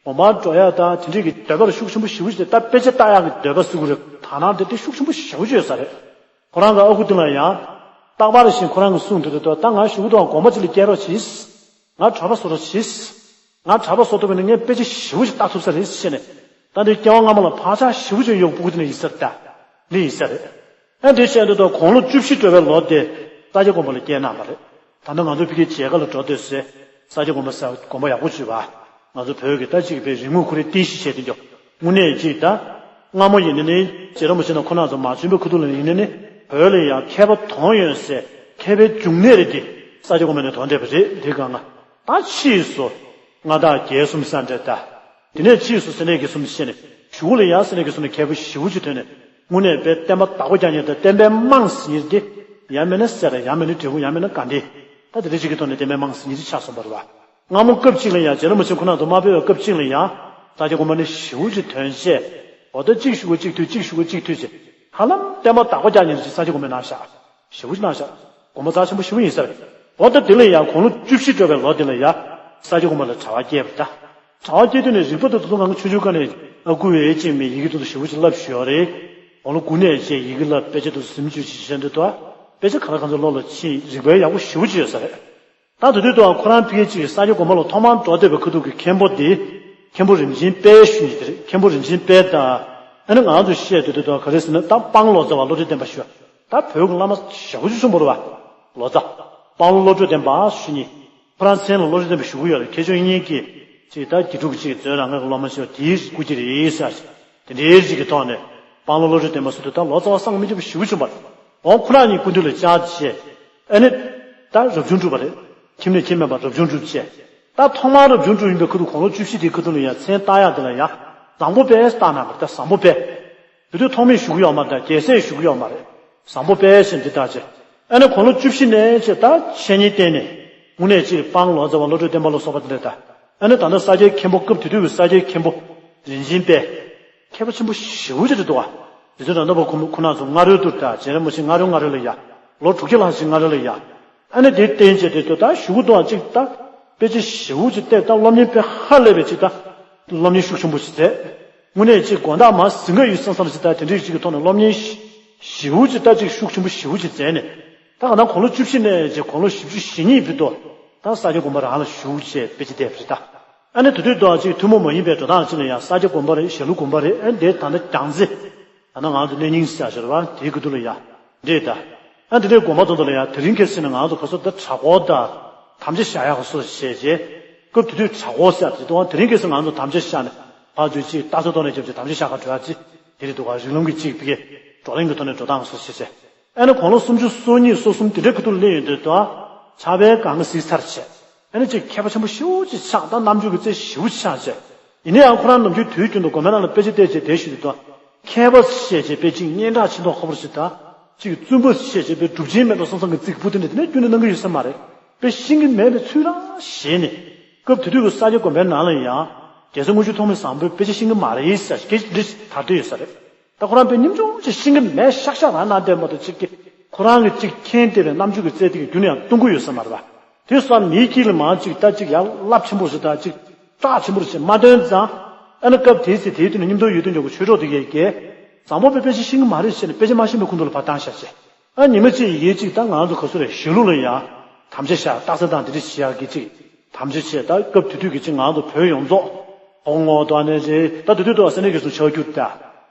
དགོན་པར་འགྲོ་ཡག་ད་དེ་འདྲའི་གི་འདོད་པ་རུ་ཤུགས་ཆེན་པོ་ཞེ་པོ་ཞིག་དེ། ད་དཔེ་ཆ་ལྟ་ཡག་གི་འདོད་པ་ཟེར་དགོས་རེད། དག་སྣང་དེ་དེ་ཤུགས་ཆེན་པོ་ཞེ་པོ་ཅིག་ཡོད་ས་རེད། ཁོ་རང་གི་ཨ་ཁུ་དེ་ལ་ཡང་། རྟག་པར་བཞིན་ཁོ་རང་གིས་གསུངས་དུས་དེ། ད་ང་གཞུག་གུ་དུའང་དགོན་པ་ཅིག་ལ་སྐྱེལ་རོགས་གྱིས། ང་གྲྭ་པ་བཟོ་རོགས་གྱིས། ང་གྲྭ་པ་བཟོ་ཐུབ་པ་ཡིན་ན་ངས་དཔེ་ཆ་ཞེ་པོ་ཅིག་ལྟ་ཐུབ་ས་རེད་ཟེར་ནས། ད་འདི་སྐྱེ་བ་སྔ་མ་ལ་བག་ཆགས་ཞེ་པོ་ཅིག་ཡོད་པའི་སྤུ་གུ་དེ་འདྲ་ཡིན་ས་རེད་ད། འདི་ཡིན་ས་རེད། ཨ་འདི་བྱས་འདུག་ད་དགུང་ལོ་བཅུ་བཞི་འགྲོ་བའི་ལོ་དེ་ས་སྐྱ་དགོན་པ་ལ་སྐྱེལ་གནང་བ་རེད། ད་ལྟ་ང་ཚོ་ཕ་གིའི་མཇལ་ཁ་ལ་འགྲོ་དུས་ཟེར། ས་སྐྱ་དགོན་པ་ཟེར་དགོན་པ་ཡག་པོ་ཅིག་ཡོད་པ། ང་ཚོ་བོད་ཀྱི་ད་ཅིག་པའི་རིག་དངོས་ཁོ་རའི་རྟེན་གཞི་བྱས་ཏེ་འདུག་དངོས་གནས་ཅིག་ད། སྔ་མོ་ཡིན་ན་ནི་རྗེ་རིན་པོ་ཆེ་དང་ཁོང་རྣམ་ཚོ་མ་བྱོན་པའི་ཁ་ཐུག་ལ་ཡིན་ན་ནི། བོད་ལ་ཡང་མཁས་པ་དོན་ཡོད་ཟེར། མཁས་པའི་འབྱུང་གནས་རེད་དེ། ས་སྐྱ་དགོན་པ་ནས་ཐོན་བསྡད་པ་རེད། དེ་གང་ང་། ད་ཕྱིས་སུ་མངའ་བདག་རྒྱལ་གསུམ་ས་འདྲ་ད། དེ་ནས་ཕྱིས་སུ་སེ་ནེ་གེ་གསུམ་བཤད་ནས། གཞུག་ལ་ཡང་སེ་ནེ་གེ་གསུམ་ནས་མཁས་པོ་ཞེ་པོ་ཅིག་ཐོན་ནས། དངོས་གནས་དཔེ་བསྟན་པ་བདག་པོ་རྒྱག་མཁན་དང་བསྟན་པའི་རྨང་ཟེར་མཁན་དེ། ཡང་མིན་ན་སེ་ར། ཡང་མིན་ན་འབྲས་སྤུངས། ཡང་མིན་ན་དགའ་ལྡན། ད་དེ་འདྲ་ཅིག་གི་ཐོག་ནས་བསྟན་པའི་རྨང་ཟེར་མཁན་དེ་ཆགས་སོང་བ་རེད་པ། སྔ་མོ་སྐབས་གཅིག་ལ་ཡང་རྗེ་རིན་པོ་ཆེ་ཁོང་རྣམ་ཚོ་མ་ཕེབས་པའི་སྐབས་གཅིག་ལ་ཡང་། ས་སྐྱ་དགོན་པ་ནས་ཞེ་པོ་ཅིག་ཐོན་བྱས། འོ་ད་གཅིག་གཞུག་གུ་གཅིག་མཐུད། གཅིག་གཞུག་གུ་གཅིག་མཐུད་བྱས། ཧ་ལམ་བསྟན་པ་བདག་པོ་རྒྱག་མཁན་ཅིག་ས་སྐྱ་དགོན་པས་གནང་ཤག་ཞེ་པོ་ཅིག་གནང་ཤག་དགོན་པ་རྩ་ཆེན་པོ་ཞེ་པོ་ཡིན་ས་རེད། འོ་ད་དེ་ལ་ཡང་དགུང་ལོ་བཅུ་བཞི་འགྲོ་བའི་ལོ་དེ་ལ་ཡང་ས་སྐྱ་དགོན་པ་ལ་གྲྭ་པ་སྐྱེས་པ་རེད་ད། གྲྭ་པ་སྐྱེས་དུས་ནས་རིག་པ་དང་དེ་ཚོ་ང་ཆུང་ཆུང་སྒང་ནས་ཨ་ཁུ་བས་ཅིག་མི་ཡི་གེ་དེ་ཚོ་ཞེ་པོ་ཅིག་བསླབ་ཞུས་པ་རེད། དགུང་ལོ་དགུ་ནས་བྱས་ཡི་གེ་བསླབ། དཔེ་ཆ་དེ་ཚོ་ཟིན་བཅུག་ཅིག་བྱས་འདུག་ད། དཔེ་ཆ་ག་ལ་གང་འཚམ་བློ་ལ་ཕྱིན། རིག་པ་ཡག་པོ་ཞེ་པོ་ཅིག་ཡོད་ས་རེད། ད་དེ་དུས་དུའང་ཁོ་རང་ཕ་གིར་ཅིག་ས་སྐྱ་དགོན་པ་ལ་ཐོག་མར་འགྲོ་བསྡད་པའི་ཁ་ཐུག་གི་མཁན་པོ་དེ། མཁན་པོ་རིམ་བྱོན་དཔལ་ཞུ་མཁན་དེ་རེད། མཁན་པོ་རིམ་བྱོན་དཔལ་དང་། ཨ་ནི་ང་ཚོས་བཤད་དུས་དུ་ག་རེ་ཟེར་ན། ད་སྤང་ལོ་ཙཱ་བ་བློ་གྲོས་བརྟན་པ་ཞུ། ད་བོད་ཀྱི་བླ་མ་ཞེ་པོ་ཅིག་གསུངས་པ་རེད་པ། ལོ་ཙཱ། སྤང་ལོ་བློ་གྲོས་བརྟན་པ་ཞུ་མཁན། ཁོ་རང་མཚན་ལ་བློ་གྲོས་བརྟན་པ་ཞུ་གི་ཡོད་རེད། མཁས་མཆོག་དབྱིག་གཉེན་གྱིས་ཅིག་ད་དགེ་ཕྲུག་ཅིག་མཛོད་རང་གི་སློབ་མ་ཞིག་དེའི་སྐུ་སྐྱེ་རེད་ཟེར། དེ་འདྲའི་རིགས་ཀྱི་ཐོག་ནས་སྤང་ལོ་བློ་གྲོས་བརྟན་པ་ཟེར་དུས། ད་ལོ་ཙཱ་བ་སངས་མི་རྒྱས་པ་ཞེ་པོ་བྱུང་བ་རེད། འོ་ཁོ་རང་གཉིས་སྐུ་མདུན་ལ་བཅར་བྱས། ཨ་ནི། ད་རབ་བྱུང་གྲུབ་པ་རེད། ཁྱིམ་ནས་ཁྱིམ་མེད་པར་རབ་བྱུང་གྲུབ་བྱས། ད་ཐོག་མར་རབ་བྱུང་གྲུབ་ཡིན་པའི་ཁ་ཐུག་དགུང་ལོ་བཅུ་བཞི་དེའི་ཁ་ཐུག་ལ་ཡང་མཚན་བཏགས་ཡག་དེ་ལ་ཡང་བཟང་པོ་དཔལ་བཏགས་གནང་བ་རེད། ད་བཟང་པོ་དཔལ། དེ་དུས་ཐོགས་མེད་ཞུ་གི་ཡོད་མ་རེད། རྒྱལ་སྲས་ཞུ་གི་ཡོད་མ་རེད། བཟང་པོ་དཔལ་ཞེས་འདི་བཏགས་བྱས། ཨ་ནི་དགུང་ལོ་བཅུ་བཞི་ནས་བྱས་ད་འཆད་ཉན་བསྟན་ནས། དངོས་གནས་ཅིག་སྤང་ལོ་ཙཱ་བ་བློ་གྲོས་བརྟན་པ་ལ་སོགས་པ་དེ་འདྲ་ད། ཨ་ནི་ད་ལྟ་ས་སྐྱའི་མཁན་པོ། སྐབས་དེ་དུས་ཀྱི་ས་སྐྱའི་མཁན་པོ་རིན་ཆེན་དཔལ། མཁས་པ་ཆེན་པོ་ཞེ་པོ་ཅིག་རེད་འདུག་ག་དེ་ཚོ་ད་ལྟ་བར་ཁོ་ཁོ་རང་ཚོ་སྔ་རོལ་དུ། ད་རྗེ་རིན་པོ་ཆེ་སྔ་རོལ་སྔ་རོལ་ལ་ཡ། ལོ་དྲུག་བརྒྱ་ལྷག་ཅིག་སྔ་རོལ་ལ་ཡ། ཨ་ནི་དེ་བསྟན་བྱས་དེ་ཚོ་ད་གཞུག་གུ་དུའང་ཅིག་ད་དཔེ་ཆ་ཞེ་པོ་ཅིག་བལྟས། ད་སློབ་གཉེར་དཔེ་ཧ་ལས་པའི་ཅིག་ད་སློབ་གཉེར་ཤུགས་ཆེན་པོ་ཞིག་མཛད། དངོས་གནས་ཅིག་དགོན་བདག་མ་ཟིན་ག་ཡུལ་ས་མཚམས་ཅིག་ད་དེ་འདྲའི་ཅིག་གི་ཐོག་ནས་སློབ་གཉེར་ཞེ་པོ་ཅིག་ད་ཅིག་ཤུགས་ཆེན་པོ་ཞེ་པོ་ཅིག་མཛད་ནས། ད་ག་ན་དགུང་ལོ་བཅུ་བཞི་ནས་བྱས་དགུང་ལོ་བཞི་བཅུ་ཞེ་གཉིས་བར་དུ་ད་ས་སྐྱ་དགོན་པ་རང་ལ་བཞུགས་བྱས་དཔེ་ཆ་བལྟས་པ་རེད་ད། ཨ་ནི་དེ་དུས་དུའང་ཅིག་ཐུན་མོང་མ་ཡིན་པའི་འགྲོ་སྟངས་ཅིག་ལ་ཡང་ས་སྐྱ་དགོན་པ་རེད། ཞྭ་ལུ་དགོན་པ་རེད། ཨ་ནི་དེ་ད་ལྟ་རྒྱལ་རྩེ། ད་ནི་ང་ཚོ་གནས་རྙིང་ཟེར་ཡག་ཞིག་རེད་པ། དེའི་ཁ་ཐུག་ལ་ཡ། འདྲེས་ད། ཨ་དེ་འདྲའི་དགོན་པ་ཚོ་ཚོ་ལ་ཡ་དེ་རིང་ཁ་སང་ནས་ང་ཚོ་ག་ཚོད་ད་གྲྭ་སྐོར་དང་དམ་བཅའ་བཞག་ཡག་ག་ཚོད་བྱས་རྗེས། སྐབས་དེ་དུས་གྲྭ་སྐོར་ཟེར་ཡག་དེ་དུས་དེ་རིང་ཁ་སང་ང་ཚོ་དམ་བཅའ་བཞག་ནས། ཕར་ཚུར་གཅིག་རྟགས་གསལ་ཐོག་ནས་རྒྱབ་ཀྱི་དམ་བཅའ་བཞག་ག་འགྲོ་ཡ་ཅིག་དེ་རེད་འདུག་ག་རིགས་ལམ་གྱི་གཅིག་ཕ་གི་བགྲོ་གླེང་གི་ཐོག་ནས་འགྲོ་སྟངས་སོགས་བྱས་བྱས། ཨ་ནི་དགུང་ལོ་སུམ་ཅུ་སོ་གཉིས་སོ་གསུམ་དེ་འདྲའི་ཁ་ཐུག་སླེབས་ཡོང་དུས་དུ་ཕྱག་དཔེ་གང་ག་གཟིགས་ཚར་བྱས། ཨ་ནི་གཅིག་མཁས་པ་ཆེན་པོ་ཞེ་པོ་ཅིག་ཆགས། ད་རྣམ་དཔྱོད་ཀྱི་རྩལ་ཞེ་པོ་ཅིག་ཆགས་བྱས། ཡིན་ན་ཡང་ཁོ་རང་ནམ་རྒྱུན་དུས་རྒྱུན་དུ་དགོན་པའི་ནང་ལ་དཔེ་ཆ་བལྟས་བྱས་བསྡད་བཞིན་དུ་མཁས་པ་བཤད་བྱས་དཔེ་གཅིག་སྙན་གྲགས་ཆེ་མདོག་ཁ་པོ་ཞིག་དང་། གཅིག་བཙུན་པ་བཤད་བྱས་དཔེ་གྲུབ་ཆེན་མེད་པ་སོང་ཙང་གི་རྩིག་པོ་དེ་འདྲ་དེ་ནས་རྒྱུན་དུ་གནང་གི་ཡོད་ས་མ་རེད། དཔེ་ཤེས་ཀྱི་མེད་པའི་ཚུལ་རང་བཞེས་ནས། སྐབས་དེ་དུས་ཀྱི་ས་སྐྱ་དགོན་པའི་ནང་ལ་ཡང་རྒྱལ་སྲས་དངུལ་ཆུ་ཐོགས་མེད་བཟང་པོས་དཔེ་ཆ་ཤེས་ཀྱི་མ་རེད་ཟེར་སྐད་ཆ་འདྲི་དར་བསྡད་ཡོད་ས་རེད། ད་ཁོ་རང་དཔེ་ཉམ་ཆུང་ཅིག་ཤེས་ཀྱི་མེད་ཤག་ཤག་རང་གནང་བསྡད་མ་གཏོགས་ཅིག་གི་ཁོ་རང་གི་ཅིག་མཁྱེན་བསྡད་པའི་རྣམ་དཔྱོད་ཀྱི་རྩལ་དེ་གི་རྒྱུན་ནས་ཡང་གཏོང་གི་ཡོད་ས་མ་རེད་པ། དེ་སོང་མིའི་དཀྱིལ་ལ་མང་ཅིག་ད་ཅིག་ཡར་རླབས་ཆེན་པོ་ཞིག་ད་ཅིག་སྐྲག་ཆེན་པོ་ཞིག་མ་སྟོན་ཙང་། ཨ་ནི་སྐབས་དེའི་ཚེ་དེའི་དུས་ནས་མཉམ་དུ་ཡོད་དུས་མགྱོགས་པོ་ཆོས་གྲོགས་དེ་གས་ཀྱིས། བཟང་པོ་དཔེ་དཔེ་ཆ་ཤེས་ཀྱི་མ་རེད་ཟེར་ནས་དཔེ་ཆ་མ་ཤེས་པའི་ཁུངས་ཐུག་ལ་ཕར་བཏང་བཞག་བྱས། ཨ་ཉི་མ་གཅིག་ཡིན་གཅིག་ད་ང་ཚོ་ག་ཚོད་རེད་ཞྭ་ལུ་ལ་ཡང་དམ་བཅའ་བཞག་རྟགས་གསལ་དང་དེ་འདྲ་བྱེད་ཡག་གི་གཅིག་དམ་བཅའ་བྱས། ད་སྐབས་དེ་དུས་ཀྱི་གཅིག་ང་ཚོ་བོད་ཡོངས་རྫོགས་ཧོང་ངོ་དོ་ནས་རེད། ད་དེ་དུས་དུ་སེ་ནས་གི་སུ་ཆགས་རྒྱུ་ད་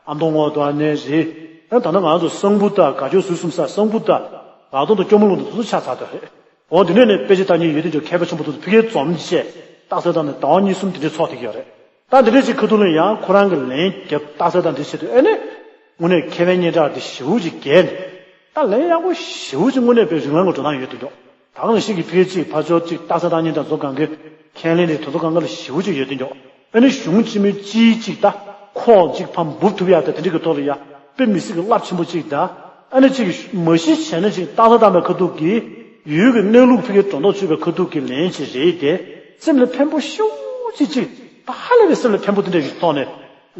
ཨ་མདོ་ངོ་དོ་ནས་རེད། ཨ་ད་ནི་ང་ཚོ་གསང་ཕུ་ད་དགའ་སྐྱོ་ཟུར་གསུམ་ས་གསང་ཕུ་ད་རག་དོང་དང་སྐྱོར་མོ་ལུང་དུ་དེ་ཚོ་ཆགས་ཚར་དོ་རེད། འོ་དེ་ནས་ནས་དཔེ་ཆ་ལྟ་མཁན་ཡོད་དེ་འཇོག་མཁས་པ་ཆེན་པོ་དེ་ཚོ་ཕ་གིར་འཛོམས་བྱས་རྟགས་གསལ་དང་ནས་ཟླ་བ་གཉིས་གསུམ་དེ་འདྲའི་ཚོགས་བསྡད་ཀྱི་ཡོད་རེད། ད་འདི་འདྲ་ཅིག་ཁ་ཐུག་ལ་ཡང་ཁོ་རང་གི་ལན་རྒྱབ་རྟགས་གསལ་དང་འདི་བྱེད་དུས་ཨེ་ནི། དངོས་གནས་མཁས་པའི་སྙན་གྲགས་འདི་ཞེ་པོ་ཅིག་རྒྱས་ནས། ད་ལན་ཡག་པོ་ཞེ་པོ་ཅིག་དངོས་གནས་དཔེ་རིགས་ལམ་གྱི་འགྲོ་སྟངས་ཡོད་དུ་འཇོག་ད་ག་ནང་བཞིན་གྱི་ཕལ་ཆེར་ཕར་ཕྱོགས་ཅིག་རྟགས་གསལ་དང་སྙན་གྲགས་ཚོ་གང་གི་ཁས་ལེན་རེད་དེ་ཚོ་གང་ག་ལ་ཞེ་པོ་ཅིག་ཡོད་དུ་འཇོག་ཨེ་ནི་གཞུང་ཕྱི་མི་སྤྱིའི་ཅིག་ད་ཁོག་ཅིག་ཕམ་འབུབ་ཐུབ་ཡག་ད་དེ་འདྲ་གི་ཐོག་ལ་ཡ་དཔེ་མི་སྲིད་ཀྱི་རླབས་ཆེན་པོ་ཅིག་ད་ཨ་ནི་ཅིག་མ་གཞི་བྱས་ན་ཅིག་རྟགས་གསལ་དང་པའི་ཁ་ཐུག་གི་ཡུལ་གྱི་གནས་ལུགས་ཕ་གིར་སྒྲོ་འདོགས་ཆོད་པའི་ཁ་ཐུག་གི་ལན་ཅིག་རེད་དེ། སེམས་ལ་ཕན་པོ་ཞེ་པོ་ཅིག་ཅིག་ད་ཧ་ལས་པའི་སེམས་ལ་ཕན་པོ་དེ་འདྲ་ཞིག་ཐོག་ནས་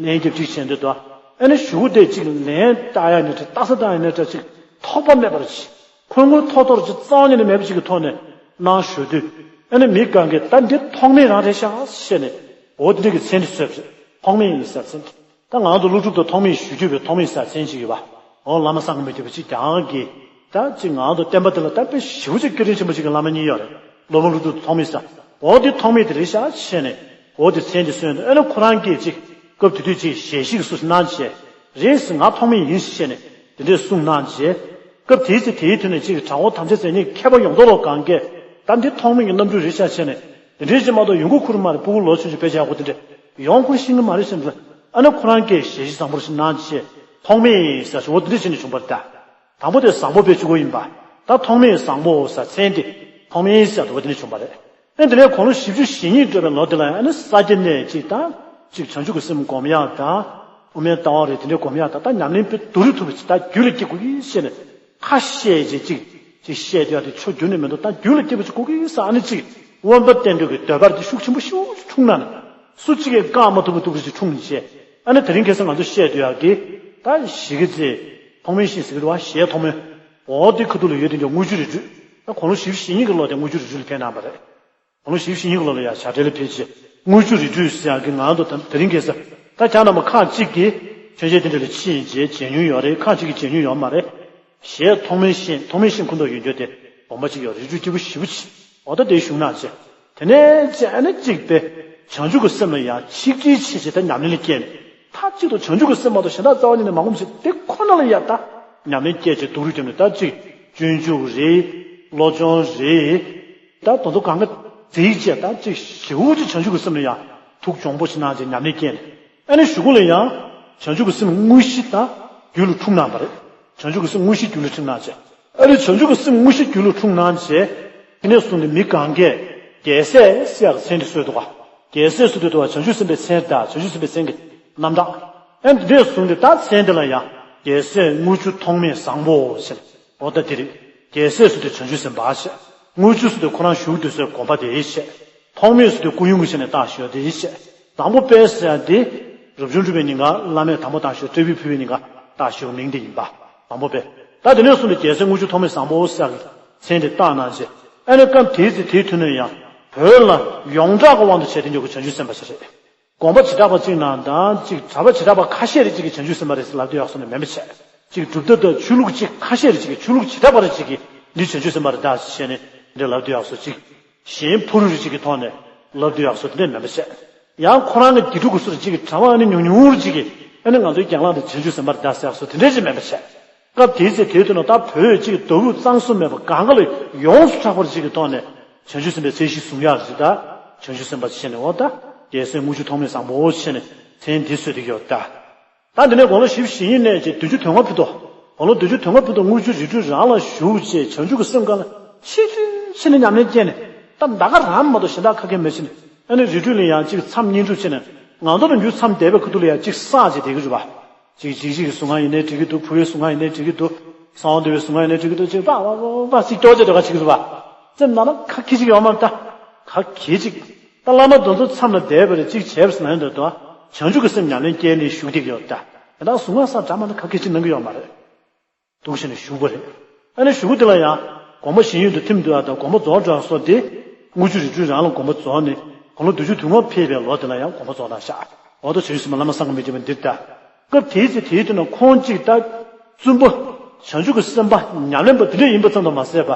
ལན་རྒྱབ་ཅིག་བྱས་འདུག་ད། ཨ་ནི་གཞུག་གུ་དེ་ཅིག་ལན་བཏགས་ཡ་ནི་རེད། རྟགས་གསལ་བཏགས་ཡ་ནི་རེད། ཅིག་ཐོགས་པ་མེད་པར་ཅིག་ཁོ་ངོ་ཐོག་ཐོག་ཅིག་རྩ་བ་ཉིད་ནས་མེད་པ་ཅིག་གི་ཐོག་ནས་གནང་ཞུ་དུས། ཨ་ནི་མི་གང་གིས་ད་འདི་ཐོགས་མེད་རང་རེད་ཤག་ཟེར་ནས་འོ་དེ་འདྲ་གི་མཚན་འདི་གསོལ་བ་རེད། ཐོགས་མེད་ཡིན་ཟེར་མཚན་འདི། ད་ང་ཚོ་ཀླུ་སྒྲུབ་དང་ཐོགས་མེད་ཞུ་རྒྱུ་བའི་ཐོགས་མེད་ཟེར་མཚན་ཅིག་ཡོད་པ། འོ་བླ་མ་བསམ་གྱིས་མི་ཁྱབ་པ་ཅིག་ཀྱང་གིས། ད་ཅིག་ང་ཚོ་བསྟན་པ་འདི་ལ་ད་དཔེ་ཞེ་པོ་ཅིག་བཀའ་དྲིན་ཆེན་པོ་ཅིག་གི་བླ་མ་གཉིས་ཡོད་རེད། སློབ་དཔོན་ཀླུ་སྒྲུབ་དང་ཐོགས་མེད་ཟེར། འོ་འདི་ཐོགས་མེད་དེ་རེད་ཤག་བྱས་ནས། འོ་དེ་མཚན་དེ་གསོལ་ནས་ཨ་ནི་ཁོ་རང་གིས་ཅིག་སྐབས་དེ་དུས་ཅིག་ཞལ་བཞེས་སུ་གནང་བྱས། རེད་ཟེར་ང་ཐོགས་མེད་ཡིན་ཟེར་བྱས་ནས་དེ་འདྲས་གསུངས་གནང་བྱས། སྐབས་དེའི་ཚེ་དེའི་དུས་ནས་ཅིག་གྲྭ་བ་དམ་བཅའ་མཛད་མཁན་མཁས་པ་ཡོངས་རྫོགས་ལ་གང་གས་ད་འདི་ཐོགས་མེད་ཀྱི་རྣམ་འགྱུར་རེད་ཤག་བྱས་ནས་དེ་འདྲས་ཅིག་མ་གཏོགས་ཡོང་སྒོ་ཁུར་མ་རེད། སྤུ་གུ་ལོ་ཆུང་ཆུང་དཔེ་ཆ་ཡག་པོ་དེ་འདྲས་ཡོང་ཁུར་ཤེས་ཀྱི་མ་རེད་ཟེར་འདུག་ཨ་ནི་ཁོ་རང་གིས་ཞལ་བཞེས་བཟང་པོ་ཞིག་གནང་བྱས་ཐོགས་མེད་ཟེར་ཞུ་བ་དེ་འདྲས་བྱས་ནས་བྱུང་བ་རེད་ད། དང་པོ་དེ་བཟང་པོ་དཔེ་བཅུ་དགུ་ཡིན་པ། ད་ཐོགས་མེད་བཟང་པོ་ཟེར་མཚན་དེ། ཐོགས་མེད་ཟེར་དུ་བ་དེ་ནས་བྱུང་བ་རེད། ཨེ་དེ་ནས་དགུང་ལོ་བཞི་བཅུ་ཞེ་གཉིས་བགྲོད་པའི་ལོ་དེ་ལ་ཨ་ནི་ས་སྐྱ་ནས་ཅིག་ད། ཅིག་བྱང་ཆུབ་ཀྱི་སེམས་སྒོམ་ཡག་ད། དབུ་མའི་ལྟ་བ་རེད་དེ་འདྲའི་སྒོམ་ཡག་ད་ད་ཉམས་ལེན་དཔེ་སྡུག་རུ་ཐུབ་པ་ཅིག་ད་རྒྱུད་ལ་སྐྱེ་དགོས་ཀྱི་ཟེར་ནས། ཁ་བཤད་ཅིག་ཅིག་ཅིག་བཤད་དུས་ཨ་དེ་ཆོ་རྒྱུན་ནས་མི་འདུག་ད་རྒྱུད་ལ་སྐྱེ་བ་ཅིག་དགོས་ཀྱི་ཟེར་ཨ་ནི་ཅིག་དབེན་པ་བསྟེན་འདོད་ཀྱི་འདོད་པ་དེ་ཤུགས་ཆེན་པོ་ཤུགས་འཁྲུངས་ན་ནི། སུ་གཅིག་གིས་བཀག་མ་ཐུབ་པ་ཐུབ་པ་ཅིག་འཁྲུངས་བྱས། ཨ་ནི་དེ་རིང་ཁ་སང་ང་ཚོ་བཤད་དུས་ཡག་གི། ད་གཞི་གི་ཚེ། ཐོགས་མེད་ཤིང་ཟེར་གི་རེད་བ། གཞས་ཐོགས་མེད། འོ་དེ་ཁ་ཐུག་ལ་ཡོད་དེ་འཇོག་དངུལ་ཆུ་རི་ཁྲོད། ད་དགུང་ལོ་བཞི་བཅུ་ཞེ་གཉིས་ཀྱི་ལོ་དེ་དངུལ་ཆུ་རི་ཁྲོད་ལ་ཕེབས་གནང་བ་རེད། དགུང་ལོ་བཞི་བཅུ་ཞེ་གཉིས་ཀྱི་ལོ་ལ་ཡ་བྱ་བྲལ་ལ་ཕེབས་རྗེས། དངུལ་ཆུ་རི་ཁྲོད་ཟེར་ཡག་གི་ང་ཚོ་ད་དེ་རིང་ཁ་སང་། ད་ཁྱེད་རྣམ་པ་ཁག་གཅིག་གིས་མཆོད་མཇལ་དེ་འདྲ་ལ་ཕྱིན་རྗེས་མཇལ་མྱོང་ཡོད་རེད། ཁག་གཅིག་གིས་མཇལ་མྱོང་ཡོད་མ་རེད། གཞས་ཐོགས་མེད་ཤིང་ཐོགས་མེད་ཤིང་ཁུ་འདོག་ཡོད་འགྱོ་དེ་དགོངས་པ་གཅིག་ཡོད་རི་ཁྲོད་སྐྱིད་པོ་ཞེ་པོ་ཅིག་འོ་ད་དེ་བཞུགས་གནང་བྱས། དེ་ནས་ཅི་ཨ་ནི་གཅིག་པས་བྱང་ཆུབ་ཀྱི་སེམས་ལ་ཡང་ཆིག་སྒྲིལ་བྱས་བྱས་ད་ཉམས་ལེན་ལ་བསྐྱལ་ནས། མཐའ་གཅིག་ཏུ་བྱང་ཆུབ་ཀྱི་སེམས་མ་གཏོགས་གཞན་དག་རྩ་བ་ཉིད་ནས་མ་སྒོམ་བྱས་དེ་ཁོ་ན་ལ་ཡ་ད་ཉམས་ལེན་བསྐྱལ་བྱས་སྡུག་རུས་བརྒྱབ་ནས་ད་གཅིག་སྤྱོད་འཇུག་རེད། བློ་སྦྱོང་རེད། ད་དེ་ཚོ་གང་ག་བརྩིས་བྱས་ད་གཅིག་ཞེ་པོ་ཅིག་བྱང་ཆུབ་ཀྱི་སེམས་ལ་ཡང་ཐུགས་གྱོང་པོ་ཞིག་གནང་བྱས་ཉམས་ལེན་བསྐྱལ་ནས། ཨ་ནི་གཞུག་གུ་ལ་ཡང་བྱང་ཆུབ་ཀྱི་སེམས་དངོས་གཞི་ད་རྒྱུད་ལ་འཁྲུངས་གནང་བ་རེད། བྱང་ཆུབ་ཀྱི་སེམས་དངོས་གཞི་རྒྱུད་ལ་འཁྲུངས་གནང་བྱས། ཨ་ནི་བྱང་ཆུབ་ཀྱི་སེམས་དངོས་གཞི་རྒྱུད་ལ་འཁྲུངས་གནང་བྱས། དེ་ནས་བཟུང་སྟེ་མི་གང་གས་རྒྱལ་སྲས་ཟེར་ཡག་མཚན་དེ་གསོལ་འདུག་ག་རྒྱལ་སྲས་ཟེར་དུས་དུ་བ་བྱང་ཆུབ་སེམས་དཔའི་མཚན་དང་བྱང་ཆུབ་སེམས་དཔའི་མཚན་གྱི་རྣམ་གྲངས། ཨ་ནི་དེ་ནས་བཟུང་སྟེ་ད་མཚན་དེ་ལ་ཡང་རྒྱལ་སྲས་དངུལ་ཆུ་ཐོགས་མེད་བཟང་པོ་ཟེར། འོ་ད་དེ་རེད། རྒྱལ་སྲས་ཟེར་དུས་བྱང་ཆུབ་སེམས་དཔའ་བྱས། དངུལ་ཆུ་ཟེར་དུས་ཁོ་རང་བཞུགས་དུས་སའི་དགོན་པ་དེ་བྱས། ཐོགས་མེད་ཟེར་དུས་སྐུ་ཡོན་གྱི་ཆ་ནས་བཏགས་ཞོར་དེ་བྱས། བཟང་པོ་དཔལ་ཟེར་ཡ་དེ། རབ་བྱུང་སྒྲུབ་པའི་ཉིན་ག་བླ་མས་དམ་པོ་བཏགས་ཞོར་སྤྲེའུས་ཕུལ་བའི་ཉིན་ག་བཏགས་ཞོར་མིང་དེ་ཡིན་པ། བཟང་པོ་དཔལ། ད་དེ་ནས་བཟུང་སྟེ་རྒྱལ་སྲས་དངུལ་ཆུ་ཐོགས་མེད་བཟང་པོ་ཟེར་ཡག་གི་མཚན་དེ་བཏགས་གནང་བྱས། ཨ་ནི་སྐབས་དེའི་ཚེ་དེའི་དུས་ན་ཡང་བོད་ལ་ཡོངས་གྲགས་ཀྱི་དབང་དུ་བྱས་ཏེ་འཇོག་གི་བྱང་ཆུབ་སེམས་དཔའ་ཞིག་རེད། དགོན་པ་བྱེ་བྲག་པ་གཅིག་ནང་དང་གཅིག་གྲྭ་པ་བྱེ་བྲག་པ་ཁ་ཤས་རེ་གཅིག་གིས་བྱང་ཆུབ་སེམས་དཔའ་རེད་ཟེར་ལབ་དུས་ཡག་སོ་ནས་མིན་པ་བྱས། གཅིག་གྲུབ་མཐའ་དང་ཆོས་ལུགས་གཅིག་ཁ་ཤས་རེ་གཅིག་གིས་ཆོས་ལུགས་བྱེ་བྲག་པ་རེ་གཅིག་གིས་འདི་བྱང་ཆུབ་སེམས་དཔའ་རེད་ད་ཟེར་ནས་འདི་ལབ་དུས་ཡག་སོ་གཅིག་གཞན་ཕུ་རུ་རེ་གཅིག་གི་ཐོག་ནས་ལབ་དུས་ཡག་སོ་དེ་འདྲས་མིན་པ་བྱས། ཡང་ཁོ་རང་གི་དགེ་ཕྲུག་གི་སུ་རེ་གཅིག་གིས་གྲྭ་པ་ཨ་ནི་ཉུང་ཉུང་རེ་གཅིག་གིས་ཨ་ནི་ང་ཚོའི་རྒན་ལགས་འདི་བྱང་ཆུབ་སེམས་དཔའ་རེད་ད་ཟེར་ཡག་སོ་དེ་འདྲས་ཅིག་མིན་པ་བྱས། སྐབས་དེའི་ཚེ་དེའི་དུས་ན་ད་བོད་གཅིག་མདོ་དབུས་གཙང་གསུམ་མེད་པ་གང་ག་ལ་ཡོངས་སུ་གྲགས་པ་རེ་གཅིག་གི་ཐོག་ནས་བྱང་ཆུབ་སེམས་དཔའི་མཚན་གཞི་བཟུང་ཡག་རེ་གཅིག་ད་བྱང་ཆུབ་སེམས་དཔའ་བྱས་ནས་འོ་ད། རྒྱལ་སྲས་དངུལ་ཆུ་ཐོགས་མེད་བཟང་པོ་བྱས་ནས་མཚན་འདི་གསོལ་བསྡད་ཀྱི་ཡོད་ད། ད་འདི་ནས་དགུང་ལོ་བཞི་བཅུ་ཞེ་གཉིས་ནས་བྱས་བདུན་ཅུ་དོན་ལྔ་བར་དུ། དགུང་ལོ་བདུན་ཅུ་དོན་ལྔ་བར་དུ་དངུལ་ཆུ་རི་ཁྲོད་རང་ལ་བཞུགས་བྱས་བྱང་ཆུབ་ཀྱི་སེམས་གང་ལ་ཆེས་ཆེར་ཕྱིན་ནས་ཉམས་ལེན་བསྐྱེད་ནས། ད་ད་ག་རང་མ་གཏོགས་གཞན་དག་ཁ་སྐད་མི་བྱེད་ནས། ཨ་ནི་རི་ཁྲོད་ལ་ཡང་གཅིག་མཚམས་བསྙེན་སྒྲུབ་བྱས་ནས། ང་ཚོ་ལ་འཇུ་མཚམས་བསྡད་པའི་ཁ་ཐུག་ལ་ཡང་གཅིག་བསགས་བྱས་བསྡད་ཀྱི་རེད་པ། གཅིག་གཅིག་གཅིག་གི་གཟུངས་སྔགས་ཡིན་ནའི་འགྲིག་གི་འདུག་ཕུར་བའི་གཟུངས་སྔགས་ཡིན་ནའི་འགྲིག་གི་འདུག་གསང་བ་འདུས་པའི་གཟུངས་སྔགས་ཡིན་ནའི་འགྲིག་གི་འདུག་གཅིག་པ་པ་པ་པ་གཅིག་སྐྱོར་བྱས་འགྲོ་ག་བྱེད་ཀྱི་རེད་པ། སེམས་ནང་ན་ཁ་ཁྱེར་གཅིག་ཡོད་མ་རེད་ད། ཁ་ཁྱེར་གཅིག་ད་བླ་མ་དེ་ཚོ་མཚམས་ལ་བསྡད་པ་རེད། གཅིག་བྱས་པ་ཟེར་ན་ཡོད་འདུག་ད། བྱང་ཆུབ་ཀྱི་སེམས་ཉམས་ལེན་བསྐྱེད་ནས་བཞུགས་བསྡད་ཀྱི་ཡོད་ད། དེ་དག་གཟུངས་སྔགས་བསགས་འདྲ་མ་ན་ཁ་སྐད་ཅིག་གནང་གི་ཡོད་མ་རེད། འདུག་བྱས་ནས་བཞུགས་པ་རེད། ཨ་ནི་བཞུགས་དེ་ལ་ཡང་དགོངས་པ་ཞེན་ཡུལ་དུ་ཐིམ་འདུག་ཨ། ད་དགོངས་པ་རྫོགས་འགྲོ་སོགས་ཏེ། དངུལ་ཆུ་རི་ཁྲོད་རང་ལ་དགོངས་པ་རྫོགས་ནས། དགུང་ལོ་བདུན་ཅུ་དོན་ལྔ་ཕེབས་པའི་ལོ་དེ་ལ་ཡང་དགོངས་པ་རྫོགས་གནང་ཤག་འོ་ད་བྱང་ཆུབ་སེམས་དཔའ་བླ་མ་བསམ་གྱིས་མི་ཁྱབ་པ་འདིར་ད། སྐབས་དེའི་ཚེ་དེའི་དུས་ན་ཁོང་གཅིག་ད། བཙུན་པ། བྱང་ཆུབ་ཀྱི་སེམས་དཔའ་ཉམས་ལེན་པ་དེ་འདྲ་ཡིན་པ་ཙམ་དུ་མ་ཟད་པ།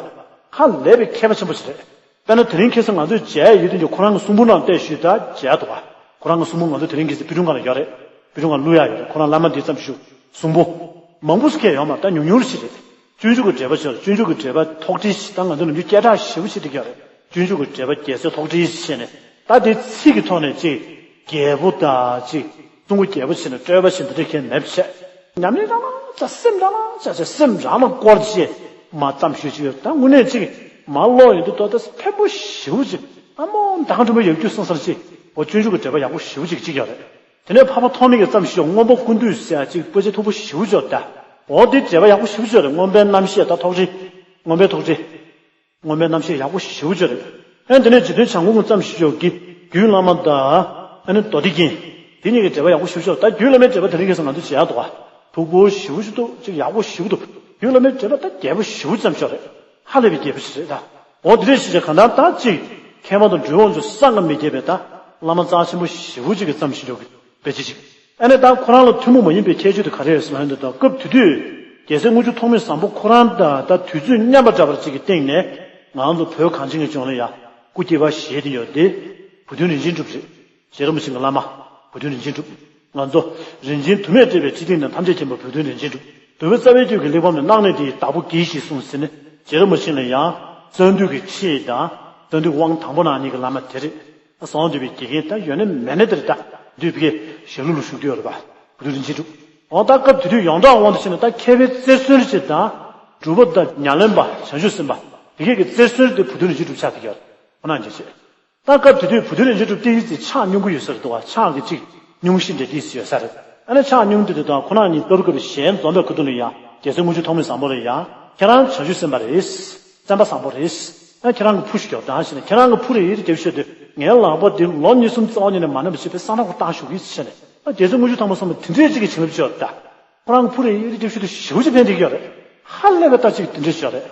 ཧ་ལས་པའི་མཁས་པ་ཆེན་པོ་ཞིག་རེད། དཔེར་ན་དེ་རིང་ཁ་སང་ང་ཚོས་མཇལ་ཡོད་དུས་ཀྱི་ཁོ་རང་གི་གསུང་འབུམ་ནང་བལྟས་ཞུས་ད་མཇལ་འདུག་ག་ཁོ་རང་གི་གསུང་འབུམ་ང་ཚོ་དེ་རིང་ཁ་སང་པི་ཀྲུང་ག་ལ་ཡོད་རེད། པི་ཀྲུང་ག་བླུག་ཡག་ཡོད་རེད། ཁོ་རང་བླ་མ་འདི་ཙམ་ཞུ། གསུང་འབུམ། མང་པོ་ཞིག་ཡོད་མ་ད་ཉུང་ཉུང་ཞིག་རེད། སྤྱོད་འཇུག་གི་འགྲེལ་པ་ཞིག་སྤྱོད་འཇུག་གི་འགྲེལ་པ་ཐོག་བྲིས་ཤིག་ད་ང་ཚོ་ནམ་རྒྱུན་སྐད་གྲགས་ཞེ་པོ་ཞིག་འགྲིག་ཡོད་རེད། སྤྱོད་འཇུག་གི་འགྲེལ་པ་རྒྱལ་སྲས་ཐོག་བྲིས་ཞིག་བྱས་ནས་ད་དེ་ཚིག་གི་ཐོག་ནས་ཅིག་རྒྱལ་པོ་དང་ཅིག་གསུང་མགུར་རྒྱལ་པོ་བྱས་ནས་སྤྲོས་པ་བྱས་འདི་འདྲ་ཁྱེད་མེད་པ་བྱས། ཉམས་ལེན་རང་ལ་བྱ་སེམས་རང་ལ་བྱ་བྱ་སེམས་རང་ལ་བསྐོར་བྱས་མ་ཙམ་ཞུས་ཅིག་ཡོད་ད་དངོས་གནས་ཅིག་མ་ཀློག་ཡོང་དུས་ཏོ་ད་ཕན་པོ་ཞེ་པོ་ཅིག་ཨ་མོ་མདང་དྲོ་མོ་ཡག་རྒྱུ་སོང་སར་ཅིག་འོ་སྤྱོད་འཇུག་གི་འགྲེལ་པ་ཡག་པོ་ཞེ་པོ་ཅིག་ཅིག་ཡོད་རེད། དེ་ནས་འཕགས་པ་ཐོགས་མེད་ཀྱི་ཙམ་ཞིག་མངོན་པ་ཀུན་བཏུས་ཟེར་ཡ་ཅིག་དཔེ་ཆ་མཐུག་པོ་ཞེ་པོ་ཅིག་ཡོད་ད། འོ་འདི་འགྲེལ་པ་ཡག་པོ་ཞེ་པོ་ཅིག་ཡོད་རེད། མངོན་པའི་རྣམ་བཤད་ད་ཐོག་བྲིས། མངོན་པའི་ཐོག་བྲིས། མངོན་པའི་རྣམ་བཤད་ཡག་པོ་ཞེ་པོ་ཅིག་ཡོད་རེད། ཨ་ནི་དེ་ནས་རྗེ་བཙུན་བྱམས་མགོན་གྱི་ཙམ་ཞིག་ཡོད་ཀི། རྒྱུད་བླ་མ་ད། ཨ་ནི་མདོ་སྡེ་རྒྱན། དེ་གཉིས་ཀྱི་འགྲེལ་པ་ཡག་པོ་ཞེ་པོ་ཅིག་ཡོད་ད། རྒྱུད་བླ་མའི་འགྲེལ་པ་དེ་རིང་ཁ་སང་ང་ཚོ་མཇལ་འདུག་ག་མཐུག་པོ་ཞེ་པོ་ཅིག་འདུག་ཅིག་ཡག་པོ་ཞེ་པོ་འདུག་རྒྱུད་བླ་མའི་འགྲེལ་པ་ད་རྒྱས་པོ་ཞེ་པོ་ཙམ་ཞིག་ཡོད་རེད། ཧ་ལས་པའི་རྒྱས་པོ་ཞིག་རེད་ད། འོ་དེ་འདྲས་ཞིག་བྱས་གང་ལྟར་ད་ཅིག་མཁས་པ་དང་འགྲོ་བ་ཚོ་ས་ང་མི་རྒྱས་པའི་ད། བླ་མ་རྩ་ཆེན་པོ་ཞེ་པོ་ཅིག་གི་ཙམ་ཞིག་འཇོག་གི་དཔེ་ཆ་ཅིག་ཨ་ནི་ད་ཁོ་རང་ལ་ཐུན་མོང་མ་ཡིན་པའི་ཁྱད་ཆོས་དེ་ག་རེ་རེད་ཟེར་ན་འདི་ད་སྐབས་དེ་དུས་རྒྱལ་སྲས་དངུལ་ཆུ་ཐོགས་མེད་བཟང་པོ་ཁོ་རང་དང་ད་དུས་ཚོད་མཉམ་པ་འདྲ་བར་ཅིག་གི་སྟེང་ནས་ང་རང་ཚོ་བོད་གངས་ཅན་གྱི་ལྗོངས་ལ་ཡ་སྐུ་སྐྱེ་བ་བཞེས་ཏེ་ཡོད་དེ། བུ་སྟོན་རིན་ཆེན་གྲུབ་རེད། རྗེ་རིན་པོ་ཆེ་གི་བླ་མ། བུ་སྟོན་རིན་ཆེན་གྲུབ། ང་ཚོ་རིན་ཆེན་དུ་མས་སྤྲས་པའི་ཁྲི་སྟེང་ན་ཐམས་ཅད་མཁྱེན་པ་བུ་སྟོན་རིན་ཆེན་གྲུབ། གདུལ་བྱའི་རྩ་བའི་རྒྱུད་ཀྱི་གླེགས་བམ་ལས་སྣང་གནས་དེ་ཡི་བདག་པོ་གྱིས་ཤིག་གསུངས་ཟིན་ནས་རྗེ་རིན་པོ་ཆེ་ལ་ཡང་རྩ་འདུས་ཀྱི་ཁྲིད་དང་རྩ་འདུས་དབང་དང་པོ་གནང་མཁན་གྱི་བླ་མ་དེ་རེད། གསང་བ་འདུས་པའི་དགེ་རྒན་ད་ཡོད་ན་མེད་ན་དེ་རེད་ད། འདུས་པའི་ཞལ་ལུང་ལ་བཞུགས་བསྡད་ཡོད་རེད་པ། བུ་སྟོན་རིན་ཆེན་གྲུབ། འོ་ད་སྐབས་དེ་དུས་ཡོངས་གྲགས་དབང་དུ་བྱས་ན་ད་མཁས་པའི་རྩེར་སོན་རེ་ཅིག་དང་། སྒྲུབ་པ་དང་ཉམས་ལེན་པ་བྱང་ཆུབ་སེམས་དཔའ། དེ་གས་ཀྱི་རྩེར་སོན་དེ་བུ་སྟོན་རིན་ཆེན་གྲུབ་ཆགས་བསྡད་ཡོད་རེད། ཁོ་ན་འཇོག་བྱེད། ད་སྐབས་དེ་དུས་བུ་སྟོན་རིན་ཆེན་གྲུབ་ཏིག་ཙི་ཕྱག་སྙུང་གི་ཡོད་ས་རེད་འདུག་བ། ཕྱག་གི་ཅིག་སྙུང་གཞི་འདྲ་ཏིག་ཙི་ཡོད་ས་རེད། ཨ་ནི་ཕྱག་སྙུང་དུས་དེ་དང་ཁོ་རང་གཉིས་ལྟ་རུ་སྐབས་གཞན་འཛོམས་པའི་ཁ་ཐུག་ལ་ཡང་རྒྱལ་སྲས་དངུལ་ཆུ་ཐོགས་མེད་བཟང་པོ་ལ་ཡང་ཁྱེད་རང་བྱང་ཆུབ་སེམས་དཔའ་རེད། བསྟན་པ་བཟང་པོ་རེད། ཨ་ཁྱེད་རང་གི་ཕུ་ཞིག་ཡོད་དང་ཞེ་ན་ཁྱེད་རང་གི་ཕུ་རེད་ཡིད་རྒྱབ་ཤོད་དུས་ངའི་ལག་པ་འདི་ལོ་གཉིས་གསུམ་རྩ་བ་ཉིད་ནས་མ་ནེམ་པ་བྱེད་པའི་གསང་སྔགས་ཁུར་བཏང་ཞུ་གི་ཞེ་ན། ཨ་རྒྱལ་སྲས་དངུལ་ཆུ་ཐོགས་མེད་བཟང་པོ་དེ་འདྲའི་ཅིག་གི་བྱིན་རླབས་ཅིག་ཡོད་ད། ཁོ་རང་གི་ཕུ་རེད་ཡིད་རྒྱབ་ཤོད་དུས་ཞེ་པོ་ཅིག་ཕན་བདེ་གི་ཡོད་རེད། ཧ་ལས་པའི་རྟགས་ཅིག་དེ་འདྲ་ཞིག་ཡོད་རེད།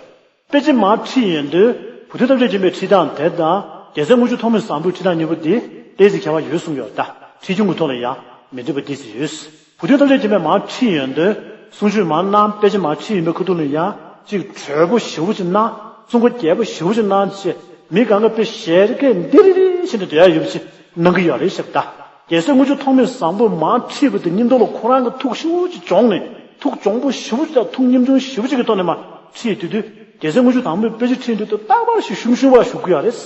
དཔེ་ཆ་མར་ཁྲིད་ཡོང་དུས་བུ་སྟོན་ཐམས་ཅད་མཁྱེན་པའི་ཁྲིད་སྟངས་དེ་དང་རྒྱལ་སྲས་དངུལ་ཆུ་ཐོགས་མེད་བཟང་པོའི་ཁྲིད་སྟངས་གཉིས་པོ་འདི་ཏོག་ཙམ་ཁྱད་པར་ཡོད་གསུངས་ཡོད་ད། ཁྲིད་གཞུང་གི་ཐོག་ལ་ཡང་མི་འགྲིག་པ་ཏོག་ཙམ་ཡོད། བུ་སྟོན་ཐམས་ཅད་མཁྱེན་པས་མར་ཁྲིད་ཡོང་དུས་གསུང་ཆོས་མར་གནང་དཔེ་ཆ་མར་ཁྲིད་ཡོང་པའི་ཁ་ཐུག་ལ་ཡང་ཅིག་དྲོད་པོ་ཞེ་པོ་ཅིག་གནང་། གསུང་འཁོར་རྒྱས་པོ་ཞེ་པོ་ཅིག་གནང་བྱས་མི་གང་ག་དཔེ་ཞལ་སྐད་འདི་རི་རི་བྱས་ནས་སྡོད་ཡ་ཡོད་པ་ཅིག་གནང་གི་ཡོད་རེད་ཤག་ད། རྒྱལ་སྲས་དངུལ་ཆུ་ཐོགས་མེད་བཟང་པོས་མར་ཁྲིད་པ་དེ་སྙིང་ཐོག་ལ་ཁོ་རང་གི་ཐུགས་ཞེ་པོ་ཅིག་གྱོང་ནས་ཐུགས་གྱོང་པོ་ཞེ་པོ་ཅིག་དང་ཐུགས་སྙོམས་ཆུང་ཞེ་པོ་ཅིག་གི་ཐོག་ནས་མར་ཁྲིད་དུས་དུས་རྒྱལ་སྲས་དངུལ་ཆུ་དང་པོས་དཔེ་ཆ་ཁྲིད་དུས་དུ་རྟག་པར་ཞིག་ཞུམ་ཞུམ་པ་བཞུགས་ཀྱི་ཡོད་རེད།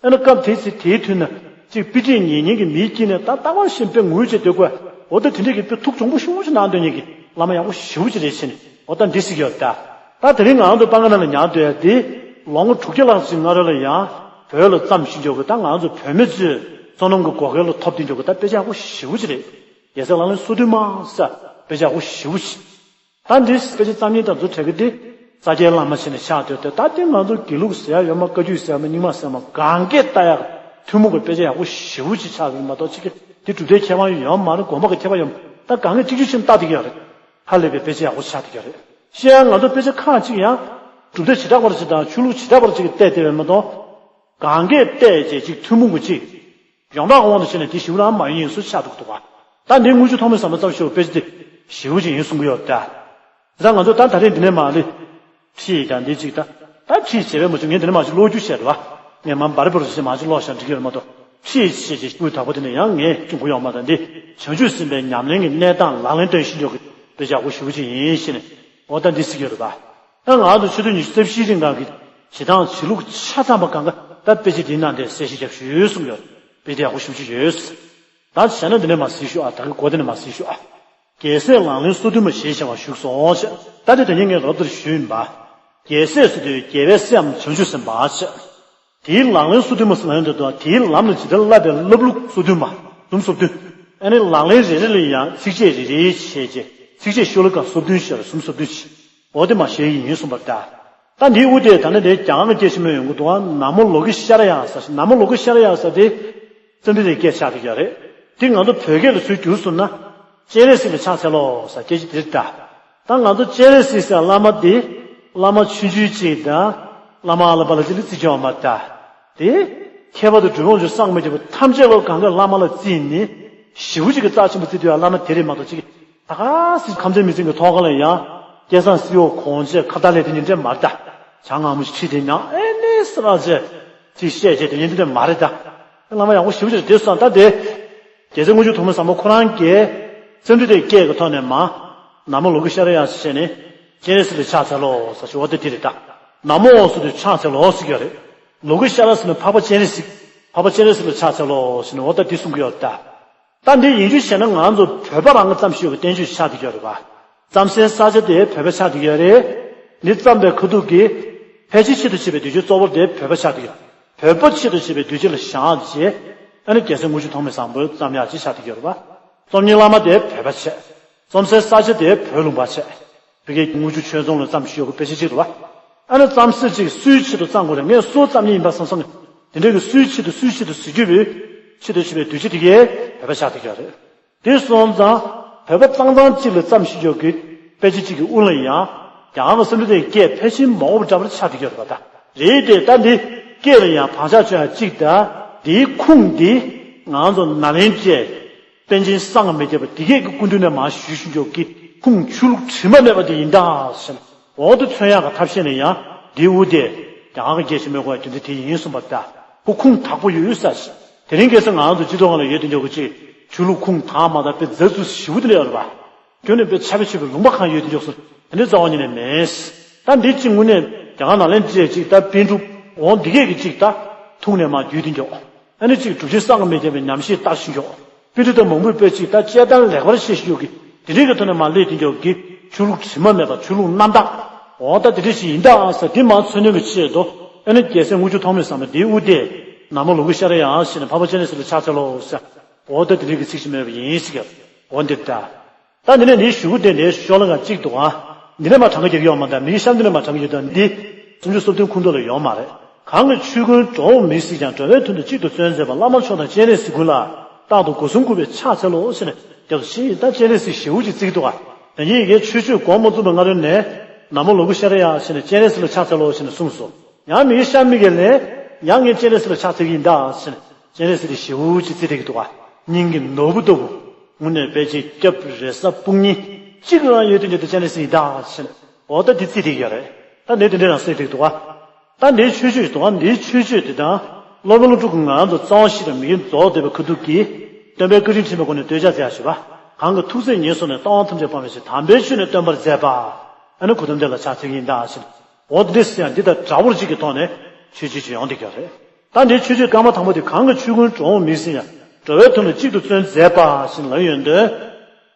ཨ་ནི་སྐབས་དེ་ཚེ་དེའི་དུས་ན་ཅིག་དཔེ་ཁྲིད་ཉན་མཁན་གྱི་མིའི་དཀྱིལ་ནས་ད་རྟག་པར་ཞིག་དཔེ་ངུས་བྱས་སྡོད་དགོས། འོ་ད་དེ་འདྲས་ཀྱི་དཔེ་ཐུགས་གྱོང་པོ་ཞེ་པོ་ཅིག་གནང་སྡོད་མཁན་གྱི་བླ་མ་ཡག་པོ་ཞེ་པོ་ཅིག་རེད་ཟེར་ནས་འོ་ད་འདི་ཟེར་གྱི་ཡོད་ད། ད་དེ་རིང་ང་རང་ཚོ་སྤང་ཁ་ནང་ལ་ཉར་སྡོད་ཡ་དེ་ལོ་ངོ་དྲུག་བརྒྱ་ལྷག་ཅིག་སྔ་རོལ་ལ་ཡང་བོད་ལ་བརྩམས་ཤིང་འཇོག་གི་ད་ང་ཚོ་བོད་མི་ཚོས་བསོད་ནམས་ཀྱི་བགོ་སྐལ་ལ་ཐོབ་སྟེ་འཇོག་གི་ད་དཔེ་ཆ་ཡག་པོ་ཞེ་པོ་ཅིག་རེད། རྒྱལ་སྲས་ལག་ལེན་སོ་བདུན་མ་ཟེར་དཔེ་ཆ་ཡག་པོ་ཞེ་པོ་ཅིག་ད་འདི་དཔེ་ཆ་རྩོམ་མཁན་དང་ཚོ་གྲས་ཀྱི་འདི་ས་སྐྱའི་བླ་མ་བྱས་ནས་ཆགས་སྡོད་དེ་ད་འདི་ང་ཚོ་དགེ་ལུགས་ཟེར་ཡ་ཡོད་མ་བཀའ་བརྒྱུད་ཟེར་ཡ་མ་རྙིང་མ་ཟེར་ཡ་མ་གང་གས་ལྟ་ཡག་ཐུན་མོང་གི་དཔེ་ཆ་ཡག་པོ་ཞེ་པོ་ཅིག་ཆགས་ཡོད་མ་གཏོགས་ཅིག་གི་འདི་གྲུབ་མཐའི་ཁྱད་པར་ཡོད་མ་རེད། དགོངས་པ་གི་ཁྱད་པར་ཡོད་མ་ད་གང་གས་གཅིག་གྱུར་ཕྱིན་ལྟ་བསྡད་ཀྱི་ཡོད་རེད། ཧ་ལས་པའི་དཔེ་ཆ་ཡག་པོ་ཆགས་བསྡད་ཀྱི་ཡོད་རེད། བཤད་ཡ་ང་ཚོ་དཔེ་ཆ་ཁག་ཅིག་ཡང་གྲུབ་མཐའ་བྱེ་བྲག་པ་ཅིག་དང་ཆོས་ལུགས་བྱེ་བྲག་པ་ཅིག་གི་བལྟས་བསྡད་པ་མ་གཏོགས་གང་གས་བལྟས་བྱས་ཅིག་ཐུན་མོང་གི་ཅིག་ཡོངས་གྲགས་དབང་དུ་བྱས་ནས་དེ་ཞིབ་ལ་མ་ཡིན་སུ་ཆགས་འདུག་འདུག་ག་ད་འདི་དངུལ་ཆུ་ཐོགས་མེད་བཟང་པོ་ཙམ་ཞུ་དཔེ་ཆ་འདི་ཞེ་པོ་ཅིག་ཡིན་གསུང་གི་ཡོད་ད། ད་ང་ཚོ་ད་ད་རེས་འདི་ནས་མ་ལི། ཁྲིད་དང་འདི་ཅིག་ད། ད་ཁྲིད་བྱས་པས་མ་བྱུང་ངས་འདི་ནས་མ་ཅིག་ཀློག་རྒྱུ་བྱས་རེད་བ། ངས་མ་འབར་འབར་བྱས་མ་ཅིག་ཀློག་བཞག་འགྲིག་གི་རེད་མ་གཏོགས། ཁྲིད་བྱས་ཅིག་དབུས་དག་པོ་དེ་ནས་ཡང་ངས་གསུང་གི་ཡོད་མ་ད་འདི། བྱང་ཆུབ་སེམས་དཔའི་ཉམས་ལེན་གྱི་གནས་སྟངས་ལག་ལེན་སྟོན་ཤེས་མཁན་གྱི་དཔེ་ཆ་ཡག་པོ་ཞེ་པོ་ཅིག་ཡིན་ཞེས་ནས། འོ་ད་འདི་ཟེར་གྱི་ཡོད་རེད་བ། ད་ང་ཚོ་ཆུ་ཚོད་ཉི་ཤུ་རྩ་བཞིའི་རིང་གང་གི་བྱེད་སྟངས་བྱེད་ལུགས་ཆ་ཚང་པ་གང་ག་ད་དཔེ་ཆ་འདིའི་ནང་དེ་གསལ་བཤད་རྒྱབ་ཞུས་གསུངས་ཡོད། དཔེ་དེ་ཡག་པོ་ཞེ་པོ་ཅིག་ཡོད། ད་བྱས་ན་འདི་ནས་མར་གཟིགས་ཤོག་ཨ། ད་གི་གོ་འདི་ནས་མར་གཟིགས་ཤོག་ཨ། རྒྱལ་སྲས་ལག་ལེན་སོ་བདུན་མ་ཞེས་བྱ་བ་བཞུགས་སོ་ཞེས། ད་དེ་དོན་སྙིང་ངས་རོབ་ཏུ་ཞུས་ཡིན་པ། རྒྱལ་སྲས་ཟེར་དུས་རྒྱལ་བའི་སྲས་འམ་བྱང་ཆུབ་སེམས་དཔའ་ཞེས། དེའི་ལག་ལེན་སོ་བདུན་མ་ཟེར་ན་ཡོང་དུས་དེའི་ལམ་ལ་ཇི་ལྟར་བསླབ་པའི་བསླབ་ལུགས་སོ་བདུན་མ། ལུམ་སོ་བདུན། ཨ་ནི་ལག་ལེན་རེ་རེ་ལ་ཡང་ཚིགས་བཅད་རེ་རེ་བྱས་རྗེས་ཚིགས་བཅད་ཤོ་ལོ་ཀ་སོ་བདུན་ཞེས་ལ་སུམ་སོ་བདུན་བྱས། འོ་དེ་མ་ཞེས་ཡིན་གསུངས་པ་རེད་ད། ད་འདིའི་དབུ་དེ་ད་ནི་དེ་རྒྱ་གར་གྱི་སྐད་ཆ་མོ་ཡོང་གི་འདུག་ཨ། ན་མོ་ལོ་ཀི་ཤ་ར་ཡ་ཟེར་ཞིང་། ན་མོ་ལོ་ཀི་ཤ་ར་ཡ་ཟེར་དེ་བརྩོན་འགྲུས་དེ་སྐད་ཆགས་དེ་ཡོད་རེད། དེ་ང་ཚོ་བོད་སྐད་ལ་ཚུར་བསྒྱུར་སོང་ན། སྤྱན་རས་གཟིགས་ལ་ཕྱག་འཚལ་ལོ་ཟེར་སྐད་ཆ་དེ་རེད་ད། ད་ང་ཚོ་སྤྱན་རས་གཟིགས་ཟེར་བླ་མ་དེ། བླ་མ་ཆུང་ཆུང་གཅིག་དང་། བླ་མ་ཨ་ལ་པ་ལ་ཅིག་ལ་བརྩི་རྒྱུ་ཡོད་མ་རེད་ད། དེ། མཁས་པ་དང་གྲུབ་དབང་ཆོས་སངས་མི་རྒྱ་བོད་ཐམས་ཅད་ལོ་གང་ག་བླ་མ་ལ་བརྩིས་ནས། ཞེ་པོ་ཅིག་གི་རྩ་ཆེན་པོ་བརྩི་དུས་ཡང་བླ་མ་དེ་རེད་མ་གཏོགས་ཅིག་ད་ག་སྲིད་ཁམས་ཚན་མི་ཚན་གྱི་ཐོག་ཁ་ལ་ཡང་། སྐལ་བཟང་སྲིད་འོག་གོང་ཆེ་ཁ་བརྡ་ལས་དེ་ཉིན་དེ་མ་རེད་ད། བྱ་ངང་མོ་ཞིག་ཁྲིད་དེ་ཉང་ཨེ་ནས་སི་ར་ཅེ། ཅིག་བཤད་བྱས་དེ་ཉིན་དེ་མ་རེད་ད། བླ་མ་ཡག་པོ་ཞེ་པོ་ཅིག་རེད་དེ་སོང་ད་དེ། རྒྱལ་སྲས་དངུལ་ཆུ་ཐོགས་མེད་བཟང་པོ་ཁོ་རང་གིས། བརྩོན་འགྲུས་དེ་སྐྱེས་ཀྱི་ཐོག་ནས་མ། ན་མོ་ལོ་ཀི་ཤ་ར་ཡ་ཞེས་ནས། སྤྱན་རས་གཟིགས་ལ་ཕྱག་འཚལ་ལོ་ཟེར་ཞུ་བ་དེ་དེ་རེད་ད། ན་མོ་ཟེར་དུས་ཕྱག་འཚལ་ལོ་ཟེར་གྱི་ཡོད་རེད། ལོ་ཀི་ཤ་ར་ཟེར་ན་འཕགས་པ་སྤྱན་རས་གཟིགས། འཕགས་པ་སྤྱན་རས་གཟིགས་ལ་ཕྱག་འཚལ་ལོ་ཟེར་ནས་འོ་ད་དེ་གསུང་གི་ཡོད་རེད་ད། ད་འདི་ཡིན་རྒྱུ་བྱས་ན་ང་ཚོ་བོད་པ་རང་གི་བརྩམས་ཤིང་ཡོད་པའི་བསྟན་བཅོས་ཆགས་བསྡད་ཡོད་རེད་པ། བརྩམས་སའི་ས་ཆ་དེ་བོད་པ་ཆགས་བསྡད་ཡོད་རེད། འདི་བརྩམས་པའི་ཁ་ཐུག་གིས། ཕལ་ཆེར་ཆེད་དུ་བྱེད་པའི་གདུལ་བྱའི་གཙོ་བོ་དེ་བོད་པ་ཆགས་བསྡད་ཡོད། བོད་པ་ཆེད་དུ་བྱེད་པའི་གདུལ་བྱ་ལ་བཞག་རྗེས། ཨ་ནི་རྒྱལ་སྲས་དངུལ་ཆུ་ཐོགས་མེད་བཟང་པོས་བརྩམས་ཡག་ཅིག་ཆགས་བསྡད་ཡོད་རེད་པ། རྩོམ་མཁན་བླ་མ་དེ་བོད་པ་བྱས། རྩོམ་སའི་ས་ཆ་དེ་བོད་ལུང་པ་བྱས། བོད་ཀྱི་དངུལ་ཆུ་ཆོས་རྫོང་ལ་བརྩམས་ཤིང་ཡོད་པའི་དཔེ་ཆ་ཅིག་རེད་པ། ཨ་ནི་བརྩམས་སེ་ཅིག་སུའི་ཆེད་དུ་བརྩམས་དགོས་རེད། ངས་སུ་བརྩམས་ཉིན་ཡིན་པ་བསམ་བསམ། དེ་འདྲའི་གི་སུའི་ཆེད་དུ་སུའི་ཆེད་དུ་ཟེར་རྒྱུ་བོད། ཆེད་དུ་བྱེད་པའི་གདུལ་བྱ་དེ་གའི་བོད་པ་ཆགས་བསྡད་ཡོད་རེད། དེ་སོང་ཙང་བོད་པ་གཙང་གཙང་གཅིག་ལ་བརྩམས་ཤིང་ཡོད་ཀྱི་དཔེ་ཆ་གཅིག་གི་དབུ་ལ་ཡང་རྒྱ་གར་གྱི་བསམ་འགྲུབ་དེ་སྐད་ཕལ་ཆེར་མང་པོ་འདྲ་པོ་ཆགས་བསྡད་ཡོད་རེད་པ་ད། རེད་དེ་ད་འདི་སྐད་ལ་ཡང་བག་ཆགས་ཆོད་ཡ་གཅིག་ད། འདིའི་ཁུངས་འདི་ང་ཚོ་ནཱ་ལེནྡྲའི་པཎ་ཆེན་སངས་མི་རྒྱ་བོ་འདི་སྐད་ཀྱི་སྐུ་མདུན་ནས་མར་ཞུས་ཤིང་ཡོད་ཀྱི་ཁུངས་ཆོས་ལུགས་དྲི་མ་མེད་པ་དེ་ཡིན་ད་ཟེར། འོ་དེ་མཚོན་ཡག་གི་ཐབས་ཤེས་ནས་ཡང་འདིའི་དབུ་དེ་རྒྱ་གར་གྱི་སྐད་ཆ་མོལ་དགོས་ཡ་རྒྱུ་མཚན་དེ་ཡིན་གསུངས་པ་ད། ཁོ་ཁུངས་དག་པོ་ཡོད་ས་ཞིག་དེ་རིང་ཁ་སང་ང་ཚོ་སྤྱི་ཚོགས་ནང་ལ་ཡོད་དེ་འཇོག་གི་ཅིག་ཆོས་ལུགས་ཁུངས་དག་མ་དག་དཔེ་འཛག་འཛུགས་ཞེ་པོ་དེ་འདྲ་ཡོད་རེད་པ། ཁྱོད་ནི་དཔེ་ཆ་བེད་ཆོད་པའི་ལུང་པ་གང་ཡོད་དེ་འཇོག་སོང་། དེ་འདྲའི་རྩ་བ་ཉིད་ནས་མེད། ད་འདི་གཅིག་དངོས་གནས་རྒྱ་གར་ནཱ་ལེནྡྲའི་ཅིག་ད་པཎ་གྲུབ་འོང་འདི་སྐད་ཀྱི་ཅིག་ད་ཐུགས་ནས་མར་བརྒྱུད་དེ་འཇོག་ཨ་ནི་ཅིག་གྲུབ་ཆེན་སངས་མི་རྒྱ་བོའི་ཉམས་བཞེས་ལྟར་ཞིག་འཇོག་པཎ་གྲུབ་དང་མང་པོས་དཔེ་ཅིག་ད་དཔྱད་བཏང་ལེགས་པར་བཤད་ཞིག་ཡོད་ཀྱི་དེ་འདྲའི་གི་ཐོག་ནས་མར་སླེབས་དེ་འཇོག་གི་ཆོས་ལུགས་དྲི་མ་མེད་པ་ཆོས་ལུགས་རྣམ་དག་འོ་ད་དེ་འདྲ་ཞིག་ཡིན་ད་ཟེར་དེ་མར་མཚོན་དོན་གྱི་ཆེད་དུ་ཨ་ནི་རྒྱལ་སྲས་དངུལ་ཆུ་ཐོགས་མེད་བཟང་པོ་འདིའི་དབུ་དེ་ན་མོ་ལོ་ཀི་ཤ་ར་ཡ་ཞེས་ནས་འཕགས་པ་སྤྱན་རས་གཟིགས་ལ་ཕྱག་འཚལ་ལོ་ཟེར། འོ་ད་དེ་འདྲའི་གི་ཚིག་ཞིག་མེད་པ་ཡིན་ཟེར་གི་འོ་འདིར་ད། ད་འདི་ནས་འདིའི་གཞུག་གུ་དེ་འདྲའི་ཤོ་ལོ་ཀ་གཅིག་འདུག་ཨ། འདི་ནས་མར་གྲངས་ཀ་རྒྱག་གི་ཡོད་མ་རེད། མིག་གཤམ་འདི་ནས་མར་གྲངས་ཀ་རྒྱག་དང་འདི། སུམ་ཅུ་སོ་བདུན་ཁུངས་གཏུགས་ལ་ཡོད་མ་རེད། གང་གི་ཆོས་ཀུན་འགྲོ་འོང་མི་སྲིད་ཀྱང་། འགྲོ་བའི་དོན་དུ་གཅིག་ཏུ་བརྩོན་མཛད་པ། བླ་མ་མཆོག་དང་སྤྱན་རས་གཟིགས་ཀུན་ལ། རྟག་ཏུ་སྒོ་གསུམ་གུས་པས་ཕྱག་འཚལ་ལོ་ཞེས་ནས་རྒྱབ་ཏུ་ཕྱིན། ད་སྤྱན་རས་གཟིགས་ཞེ་པོ་ཅིག་བརྩི་གི་འདུག་ག་ད་ངས་ཡི་གེ་ཆོས་སྤྱོད་སྒོམ་མ་ཚུགས་པའི་སྔ་རོལ་ནས། ན་མོ་ལོ་ཀི་ཤ་ར་ཡ་ཞེས་ནས་སྤྱན་རས་གཟིགས་ལ་ཕྱག་འཚལ་ལོ་ཞེས་ནས་གསུངས་སོ། ཡང་མིག་གཤམ་མིག་གི་ལན། ཡང་ངས་སྤྱན་རས་གཟིགས་ལ་ཕྱག་འཚལ་གྱི་ཡིན་ད་ཟེར་ནས། སྤྱན་རས་གཟིགས་དེ་ཞེ་པོ་ཅིག་བརྩི་བསྡད་ཀྱི་འདུག་ག་སྙིང་གི་ནོར་བུ་ལྟ་བུ། དངོས་གནས་དཔེ་ཅིག་སྐྱབས་རེ་ས་དཔུང་གཉེན་གཅིག་རང་ཡོད་དུས་འདི་ལྟ་སྤྱན་རས་གཟིགས་ཡིན་ད་ཟེར་ནས། འོ་ད་འདི་བརྩི་བསྡད་ཀྱི་ཡོད་རེད། ད་འདི་དེ་འདྲ་རང་བརྩི་བསྡད་ཀྱི་འདུག་ག་ད་འདིའི་ཆོས་སྤྱོད་ཅིག་འདུག་ག་འདིའི་ཆོས་སྤྱོད་དེ་དང་། སློབ་དཔོན་སློབ་ཕྲུག་གི་ང་རང་ཚོ་རྩ་བ་ཤེས་དང་མི་དགེ་རྫོགས་བསྡད་པའི་ཁ་ཐུག་གིས། སྟོན་པའི་བཀའ་དྲིན་དྲན་པའི་སྒོ་ནས་བསྟོད་ཕྱག་འཚལ་ཡག་ཞུས་པ། གང་གི་ཐུགས་བརྩེ་ཉེར་བཟུང་ནས། ལྟ་བ་ཐམས་ཅད་སྤང་བའི་ཕྱིར། དམ་པའི་ཆོས་ནི་སྟོན་པར་མཛད་པ། ཨ་ནི་གོ་ཏམ་དེ་ལ་ཕྱག་འཚལ་གྱི་ཡིན་ད་ཟེར། འོ་དེ་འདྲ་ཟེར་ཡང་འདི་དང་འདྲ་བོར་ཅིག་གི་ཐོག་ནས་ཆོས་སྤྱོད་ཅིག་ཡོང་བསྡད་ཀྱི་ཡོད་རེད། ད་འདིའི་ཆོས་སྤྱོད་སྐར་མ་དང་པོ་དེ། གང་གི་ཆོས་ཀུན་འགྲོ་འོང་མི་སྲིད་ཀྱང་། འགྲོ་བའི་དོན་དུ་གཅིག་ཏུ་བརྩོན་མཛད་པ་ཞེས་ལབ་ཡོང་དུས།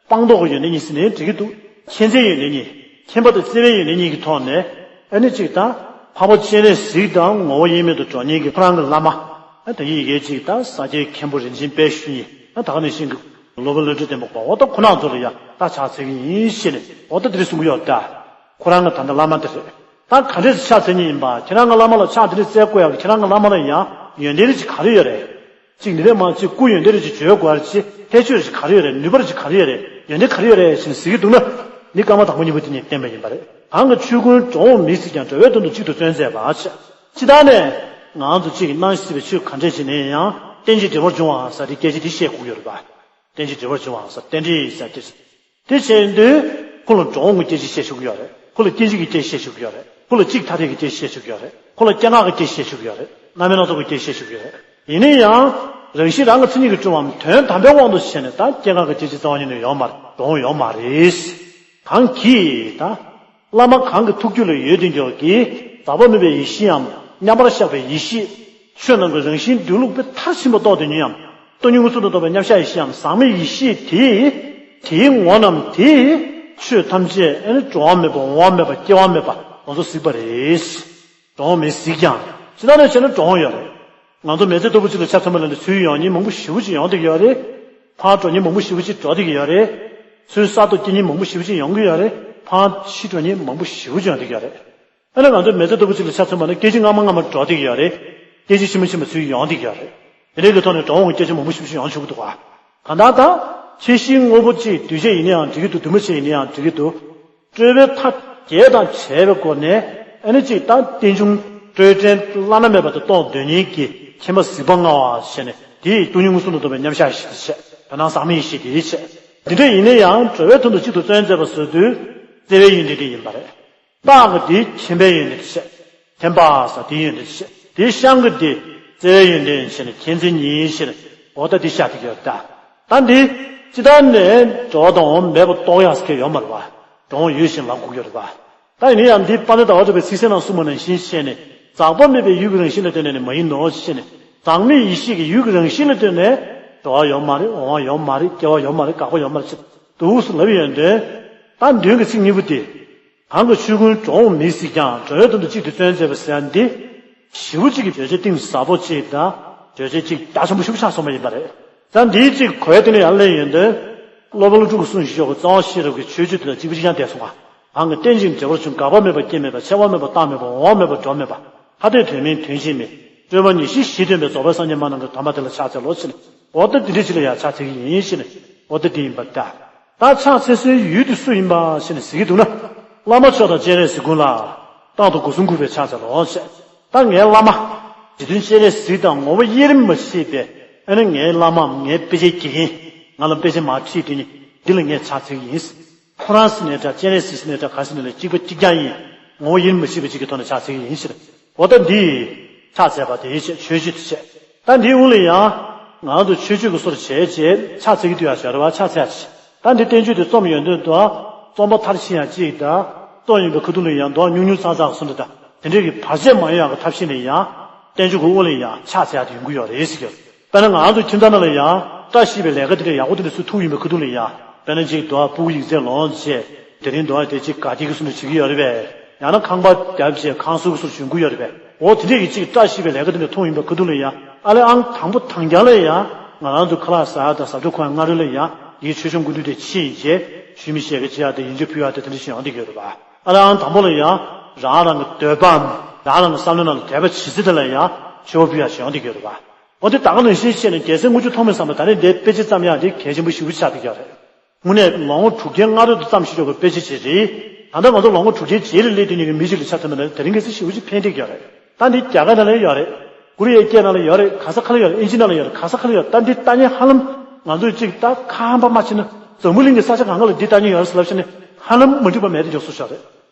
སྤངས་རྟོགས་ཀྱི་ཡོན་ཏན་གཉིས་ཟེར་ནའི་འགྲིག་གི་འདུག་མཁྱེན་བརྩེའི་ཡོན་ཏན་གཉིས། མཁྱེན་པ་དང་བརྩེ་བའི་ཡོན་ཏན་གཉིས་ཀྱི་ཐོག་ནས། ཨ་ནི་གཅིག་ད། འཕགས་པ་སྤྱན་རས་གཟིགས་དང་ངོ་བོ་དབྱེར་མེད་དུ་གྲོལ་མཁན་གྱི་ཁོ་རང་གི་བླ་མ། ཨ་ད་ཡིན་ཡི་གེ་གཅིག་ད་ས་སྐྱའི་མཁན་པོ་རིན་ཆེན་དཔལ་ཞུ་གཉིས། ཨ་ད་ག་ནང་བཞིན་གྱི་སློབ་དཔོན་བློ་གྲོས་ལྡན་པ་པ་འོ་ད་ཁོ་རང་ཚོ་ལ་ཡང་ད་ཕྱག་འཚལ་གྱི་ཡིན་ཞེས་ནས་འོ་ད་དེ་རེད་གསུང་གི་ཡོད་ད། ཁོ་རང་གི་ད་ལྟ་བླ་མ་དེ་རེད། ད་ག་འདྲས་སེ་ཕྱག་འཚལ་མཁན་ཡིན་པ། ཁྱེད་རང་གི་བླ་མ་ལ་ཕྱག་དེ་འདྲས་འཚལ་དགོས་ཡག་གི་ཁྱེད་རང་གི་བླ་མ་ལ་ཡང་ཡོན་ཏན་རེ་ཅིག་ག་རེ་ཡོད་རེད། གཅིག་འདི་ནས་མ་གཅིག་སྐུ་ཡོན་ཏན་རེ་ཅིག་བརྗོད་དགོས་རེད། ཅིག་ཁྱད་ཆོས་རེ་ཅིག་ག་རེ་ཡོད་རེད། ནུས་པ་རེ་ཅིག་ག་རེ་ཡོད་རེད། ཡོན་ཏན་ག་རེ་ཡོད་རེད་ཞེས་ཟེར་གྱི་འདུག་ན། འདི་སྐར་མ་དང་པོ་གཉིས་པོ་དེ་ཉིད་བསྟན་པ་ཡིན་པ་རེད། གང་གི་ཆོས་ཀུན་འགྲོ་འོང་མི་སྲིད་ཀྱང་། འགྲོ་བའི་དོན་དུ་གཅིག་ཏུ་བརྩོན་མཛད་པ་ཞེས། སྤྱིར་བཏང་ནས་ང་ཚོ་གཅིག་གི་སྣང་ཞིང་སྲིད་པའི་ཆོས་ག་འདྲས་ཤིག་ཡིན་ན་ཡང་རྟེན་ཅིང་འབྲེལ་བར་འབྱུང་བ་ཟེར་དེ་སྐད་ཆ་འདི་བཤད་དགོས་ཀྱི་ཡོད་རེད་པ། རྟེན་ཅིང་འབྲེལ་བར་འབྱུང་བ་ཟེར་རྟེན་འབྲེལ་ཟེར་སྐད་ཆ། དེ་བྱས་དུས། ཁོ་ལ་འགྲོ་འོང་གི་སྐད་ཆ་བཤད་ཆོག་གི་ཡོད་རེད། ཁོ་ལ་སྐྱེ་འཆི་གི་སྐད་ཆ་བཤད་ཆོག་གི་ཡོད་རེད། ཁོ་ལ་སྐྱེ་འགག་གི་སྐད་ཆ་བཤད་ཆོག་གི་ཡོད་རེད། ཁོ་ལ་སྐྱེ་འགག་གི་སྐད་ཆ་བཤད་ཆོག་གི་ཡོད་རེད། རྣམ་སྨིན་སྣ་ཚོགས་ཀྱི་སྐད་ཆ་བཤད་ཆོག་གི་ཡོད་རེད། ཡིན་ན་ཡང་། རང་བཞིན་རང་གི་མཚན་ཉིད་ཀྱིས་གྲུབ་པའམ་དོན་དམ་པའི་དབང་དུ་བྱས་ནས་ད་སྐྱེ་འགག་གི་སྐད་ཆ་རྩ་བ་ཉིད་ནས་ཡོད་མ་རེད། འགྲོ་འོང་ཡོད་མ་རེད། གང་གིས་ད། བླ་མ་གང་གི་ཐུགས་རྒྱུད་ལ་ཡོད་དེ་འཇོག་གི། ཟག་པ་མེད་པའི་ཡེ་ཤེས་འམ། མཉམ་པར་གཞག་པའི་ཡེ་ཤེས། ཆོས་རྣམས་ཀྱི་རང་བཞིན་འདུས་ལུགས་དཔེ་མཐར་ཕྱིན་པ་རྟོགས་དེ་ཉིད་འམ། སྟོང་ཉིད་མངོན་སུམ་དུ་རྟོགས་པའི་མཉམ་གཞག་ཡེ་ཤེས་སམ། ཟག་མེད་ཡེ་ཤེས་དེས། དེའི་ངོ་རྣམས་དེས་ཆོས་ཐམས་ཅད་ཨེ་ནི་འགྲོ་བ་མེད་པ་འོང་བ་མེད་པ་སྐྱེ་བ་མེད་པ་ང་ཚོ་གཟིགས་པ་རེད། འགྲོ་འོང་མེད་གཟིགས་ཀྱང་ཅི་ལྟར་ན་བྱས་ན་འགྲོ་འོང་ཡོད་རེད། ང་ཚོ་མི་ཚེ་ལྟ་བུ་གཅིག་ལ་ཆ་མཚོན་པ་ལ་ནི་ཚུར་ཡོང་མཁན་མང་པོ་ཞེ་པོ་ཅིག་ཡོང་བསྡད་ཀྱི་ཡོད་རེད། ཕར་འགྲོ་མཁན་མང་པོ་ཞེ་པོ་ཅིག་འགྲོ་བསྡད་ཀྱི་ཡོད་རེད། ཚུར་ས་ཐོག་སྐྱེ་མཁན་མང་པོ་ཞེ་པོ་ཅིག་ཡོང་གི་ཡོད་རེད། ཕར་ཤི་འགྲོ་མཁན་མང་པོ་ཞེ་པོ་ཅིག་ཡོང་བསྡད་ཀྱི་ཡོད་རེད། ཨ་ནི་ང་ཚོ་མི་ཚེ་ལྟ་བུ་གཅིག་ལ་ཆ་མཚོན་པ་ན་སྐད་ཅིག་སྔ་མ་སྔ་མ་འགྲོ་བསྡད་ཀྱི་ཡོད་རེད། སྐད་ཅིག་ཕྱི་མ་ཕྱི་མ་ཚུར་ཡོང་བསྡད་ཀྱི་ཡོད་རེད། དེ་འདྲའི་གི་ཐོག་ནས་འགྲོ་འོང་གི་སྐད་ཆ་མང་པོ་ཞེ་པོ་ཅིག་ཡོང་བཅུག་གི་འདུག་ག་གང་ལྟར་ད། ཁྱེད་ཤི་དངོས་པོ་གཅིག་འདུས་བྱས་ཡིན་ན་ཡང་འགྲིག་གི་འདུག་འདུས་མ་བྱས་ཡིན་ན་ཡང་འགྲིག་གི་འདུག་སྤྲོས་པའི་མཐའ་བརྒྱད་དང་བྲལ་བའི་སྒོ་ནས་ཨ་ནི་གཅིག་ད་རྟེན་འབྱུང་སྤྲོས་བྲལ་བླ་ན་མེད་པ་དེ་རྟོགས་འདོད་མཁན་གྱི་མཁྱེན་པ་གཟིགས་པ་མངའ་བ་ཞེས་ནས་དེའི་སྟོང་ཉིད་མངོན་སུམ་དུ་རྟོགས་པའི་མཉམ་གཞག་ཡེ་ཤེས་དེ་བྱས། དོན་དམ་ཟག་མེད་ཡེ་ཤེས་དེ་བྱས། འདི་འདྲ་ཡིན་ན་ཡང་གྲོལ་བའི་དོན་དུ་གཅིག་ཏུ་བརྩོན་མཛད་པ་ཟེར་དུས་བརྩེ་བའི་ཡོན་ཏན་དེ་ཡིན་པ་རེད། སྟག་གི་དེ་མཁྱེན་པའི་ཡོན་ཏན་བཤད། མཁྱེན་པ་ཟེར་དེའི་ཡོན་ཏན་བཤད། དེའི་ཤང་གི་དེ་བརྩེ་བའི་ཡོན་ཏན་བཤད་ནས་མཁྱེན་བརྩེ་ཉིད་བཤད་ནས་འོ་ད་དེ་བཤད་དེ་ཡོད་ད། ད་འདི་ཅི་ལྟར་ནས་འགྲོ་དང་འོང་མེད་པ་རྟོགས་ཡག་ཟེར་མཁན་ཡོད་མ་རེད་པ། འགྲོ་འོང་ཡོད་བཞིན་ལབ་དགོས་ཀྱི་རེད་པ། ད་ཡིན་ན་ཡང་འདི་དཔལ་ལྡན་ཟླ་བ་གྲགས་པའི་ཚིག་གསལ་ནང་གསུངས་པ་ནང་བཞིན་བཤད་ནས་ཟག་པ་མེད་པའི་ཡུལ་གྱི་རང་བཞིན་ལ་ལྟོས་ནས་ནི་མ་ཡིན་ནོ་བཤད་ནས་ཟག་མེད་ཡེ་ཤེས་ཀྱི་ཡུལ་གྱི་རང་བཞིན་ལ་ལྟོས་ནས་འགྲོ་བ་ཡོད་མ་རེད། འོང་བ་ཡོད་མ་རེད། སྐྱེ་བ་ཡོད་མ་རེད། འགག་པ་ཡོད་མ་རེད་ཅེས་འདུག་སེ་ལབ་ཡོང་དུས། ད་མདུན་གྱི་ཚིག་གཉིས་པོ་དེ། གང་གི་ཆོས་ཀུན་འགྲོ་འོང་མེད་གཟིགས་ཀྱང་། གྲོལ་བའི་དོན་དུ་གཅིག་ཏུ་བརྩོན་མཛད་པ་ཟེར་ཡ་འདི། ཞེ་པོ་གཅིག་གི་བརྗོད་བྱ་གཏིང་ཟབ་པོ་གཅིག་དང་བརྗོད་བྱ་གཅིག་རྒྱ་ཆེན་པོ་ཞེ་པོ་ཆགས་སོང་བ་ཡིན་པ་རེད། ད་འདིའི་གཅིག་གོ་བའི་སྟེང་ལ་ཡར་སླེབས་ཡོང་དུས། སློབ་དཔོན་ཀླུ་སྒྲུབ་ཀྱིས་གསུངས་བཞིན་ཡོད་པའི་རྩ་བ་ཤེས་རབ་ཀྱི་ཆོས་བརྗོད་དེ་དང་གཅིག་པ་གཅིག་རྐྱང་བསྡད་སོང་ང་། གང་གི་རྟེན་ཅིང་འབྲེལ་བར་འབྱུང་། འགག་པ་མེད་པ་སྐྱེ་མེད་པ། འཆི་བ་མེད་པ་རྟག་མེད་པ། འོང་བ་མེད་པ་འགྲོ་མེད་པ། ཐ་དད་དོན་མིན་དོན་གཅིག་མིན། སྤྲོས་པ་ཉེར་ཞི་བཞི་སྟོན་པའི་རྫོགས་པའི་སངས་རྒྱས་མ་རྣམས་ཀྱི་དམ་པ་དེ་ལ་ཕྱག་འཚལ་ལོ་ཞེས་ནས། འོ་ད་འདི་འདྲའི་ཅིག་ལ་ཡང་ཕྱག་འཚལ་གྱི་ཡིན་ཞེས་ནས། འོ་ད་འདི་ཡིན་པར་གདའ། ད་ཕྱག་འཚལ་སའི་ཡུལ་དེ་སུ་ཡིན་པ་ཞེས་ནས་ཟེར་གྱི་འདུག་ན། བླ་མ་མཆོག་དང་སྤྱན་རས་གཟིགས་ཀུན་ལ། རྟག་ཏུ་སྒོ་གསུམ་གུས་པས་ཕྱག་འཚལ་ལོ་ཞེས། ད་ངའི་བླ་མ། རྗེ་བཙུན་སྤྱན་རས་གཟིགས་དང་ངོ་བོ་དབྱེར་མ་ཕྱེ་བའི། ཨ་ནི་ངའི་བླ་མའམ་ངའི་དཔེ་ཆའི་དགེ་རྒན། ང་ལ་དཔེ་ཆ་མར་ཁྲིད་དེ་ནི་འདི་ལ་ངས་ཕྱག་འཚལ་གྱི་ཡིན། ཁོ་རང་ཟེར་ནའི་འདྲ། སྤྱན་རས་གཟིགས་ཟེར་ནའི་འདྲ། ག་ཟེར་ནའི་ལ་གཅིག་པ་གཅིག་རྐྱང་ཡིན། ངོ་བོ་དབྱེར་མ་ཕྱེ་བའི་གཅིག་གི་ཐོག་ནས་ཕྱག་འཚལ་གྱི་ཡིན་ཟེར། འོ་ད་འདི། ཕྱག་འཚལ་བ་དེ་བྱས། མཆོད་བརྗོད་དེ་བྱས། ད་འདིའི་དབུ་ལ་ཡང་། ང་ཚོ་མཆོད་བརྗོད་ཀྱི་སོར་བྱས་རྗེས་ཕྱག་འཚལ་གྱི་དུས་ཡང་བྱ་ར་བ་ཕྱག་འཚལ་ཡ་བྱས། ད་འདི་བསྟན་བཅོས་དེ་རྩོམ་ཡོང་དུས་དུ། རྩོམ་པ་མཐར་ཕྱིན་ཡང་གཅིག་དང་། རྩོམ་ཡོང་པའི་ཁ་ཐུག་ལ་ཡང་མདོ་ཉུང་ཉུང་ཙག་ཙག་གསུངས་འདྲ་དང་། དེ་འདྲས་ཀྱི་བར་ཆད་མ་ཡོང་ཡག་གི་ཐབས་ཤེས་ལ་ཡང་། བསྟན་བཅོས་ཀྱི་དབུ་ལ་ཡང་ཕྱག་འཚལ་ཡག་དེ་ཡོང་གི་ཡོད་རེད་ཟེར་གྱི་ཡོད། དཔེར་ན་ང་ཚོ་ཁྱིམ་ཚང་ནང་ལ་ཡང་བཀྲ་ཤིས་པའི་ལས་ཀ་དེ་འདྲ་ཡག་པོ་དེ་འདྲ་ཚུར་ཐུག་ཡོང་པའི་ཁ་ཐུག་ལ་ཡང་། དཔེར་ན་གཅིག་རྡོ་ཕྲུ་གུ་ཡིག་ཚད་ལོངས་བྱས། དེ་རིང་རྡོ་དེ་གཅིག་དགའ་སྐྱིད་ཀྱི་བཟོ་འདྲ་བྱེད་ཀྱི་ཡོད་རེད་པས། ཡང་ན་ཁང་པ་བརྒྱབ་བྱས་ཁང་གསོ་གི་བཟོ་འདྲ་བྱེད་ཀྱི་ཡོད་རེད་པས། འོ་དེ་འདྲས་ཀྱི་གཅིག་བཀྲ་ཤིས་པའི་ལས་ཀ་དེ་འདྲ་ཐུག་ཡོང་པའི་ཁ་ཐུག་ལ་ཡང་། ཨ་ལས་ཨང་དང་པོ་དང་རྐྱང་ལ་ཡང་། ང་རང་ཚོ་ཁ་ལག་ཟ་ཡག་དང་ཟ་འཕྲུལ་གོན་ཡག་སྔ་རོལ་ལ་ཡང་། ཡིག་ཆོས་སྐྱོང་སྐུ་མདུན་དེ་ཕྱིན་རྗེས། ཆུ་མིག་ཤེལ་གྱི་ཕྱེ་ཡག་དང་ཡིག་ཆ་ཕུལ་ཡག་དེ་དེ་འདྲ་ཞིག་ཡོང་བསྡད་ཀྱི་ཡོད་རེད་པ། ཨ་ལས་ཨང་དང་པོ་ལ་ཡང་། རང་རང་གི་འདོད་པའམ། རང་རང་གི་བསམ་བློའི་ནང་ལ་དད་པ་ཇི་སྲིད་དེ་ལ་ཡང་། མཆོད་པ་ཕུལ་ཡག་ཞིག་ཡོང་བསྡད་ཀྱི་ཡོད་རེད་པ། འོ་དེ་ད་ག་ནང་བཞིན་བྱས་ནས་རྒྱལ་སྲས་དངུལ་ཆུ་ཐོགས་མེད་བཟང་པོ་ད་རེས་འདིར་དཔེ་ཆ་བརྩམས་ཡག་འདི་གལ་ཆེན་པོ་ཞེ་པོ་ཆགས་བསྡད་ཀྱི་ཡོད་རེད། དངོས་གནས་ལོ་ངོ་དྲུག་བརྒྱའི་སྔ་རོལ་དུ་བརྩམས་བཞག་ཡོད་པའི་དཔེ་ཆ་ཅིག་རེད། ད་ལྟ་ང་ཚོ་ལོ་ངོ་དྲུག་བརྒྱའི་རྗེས་ལ་སླེབས་བསྡད་མཁན་གྱི་མི་ཞིག་ལ་ཆ་མཚོན་པ་ན་དེ་རིང་ཁ་སང་ཞེ་པོ་ཅིག་ཕན་བསྡད་ཀྱི་ཡོད་རེད། ད་འདི་རྒྱ་གར་ནང་ལ་ཡོད་རེད། ཀོ་རི་ཡའི་སྐད་ནང་ལ་ཡོད་རེད། ག་ས་ག་ལ་ཡོད་རེད། ཨིན་ཇི་ནང་ལ་ཡོད་རེད། ག་ས་ག་ལ་ཡོད་རེད། ད་འདི་ལྟ་མཁན་ཧ་ལམ་ང་ཚོས་ཅིག་ད་ཁ་ཧམ་པ་མ་བྱས་ན་འཛམ་བུ་གླིང་གི་ས་ཆ་གང་ག་ལ་འདི་ལྟ་མཁན་ཡོད་རེད་ཟེར་ལབ་བྱས་ནས་ཧ་ལམ་མ་འགྲིག་པ་མེད་དེ་འཇོག་སོང་ཤག་རེད།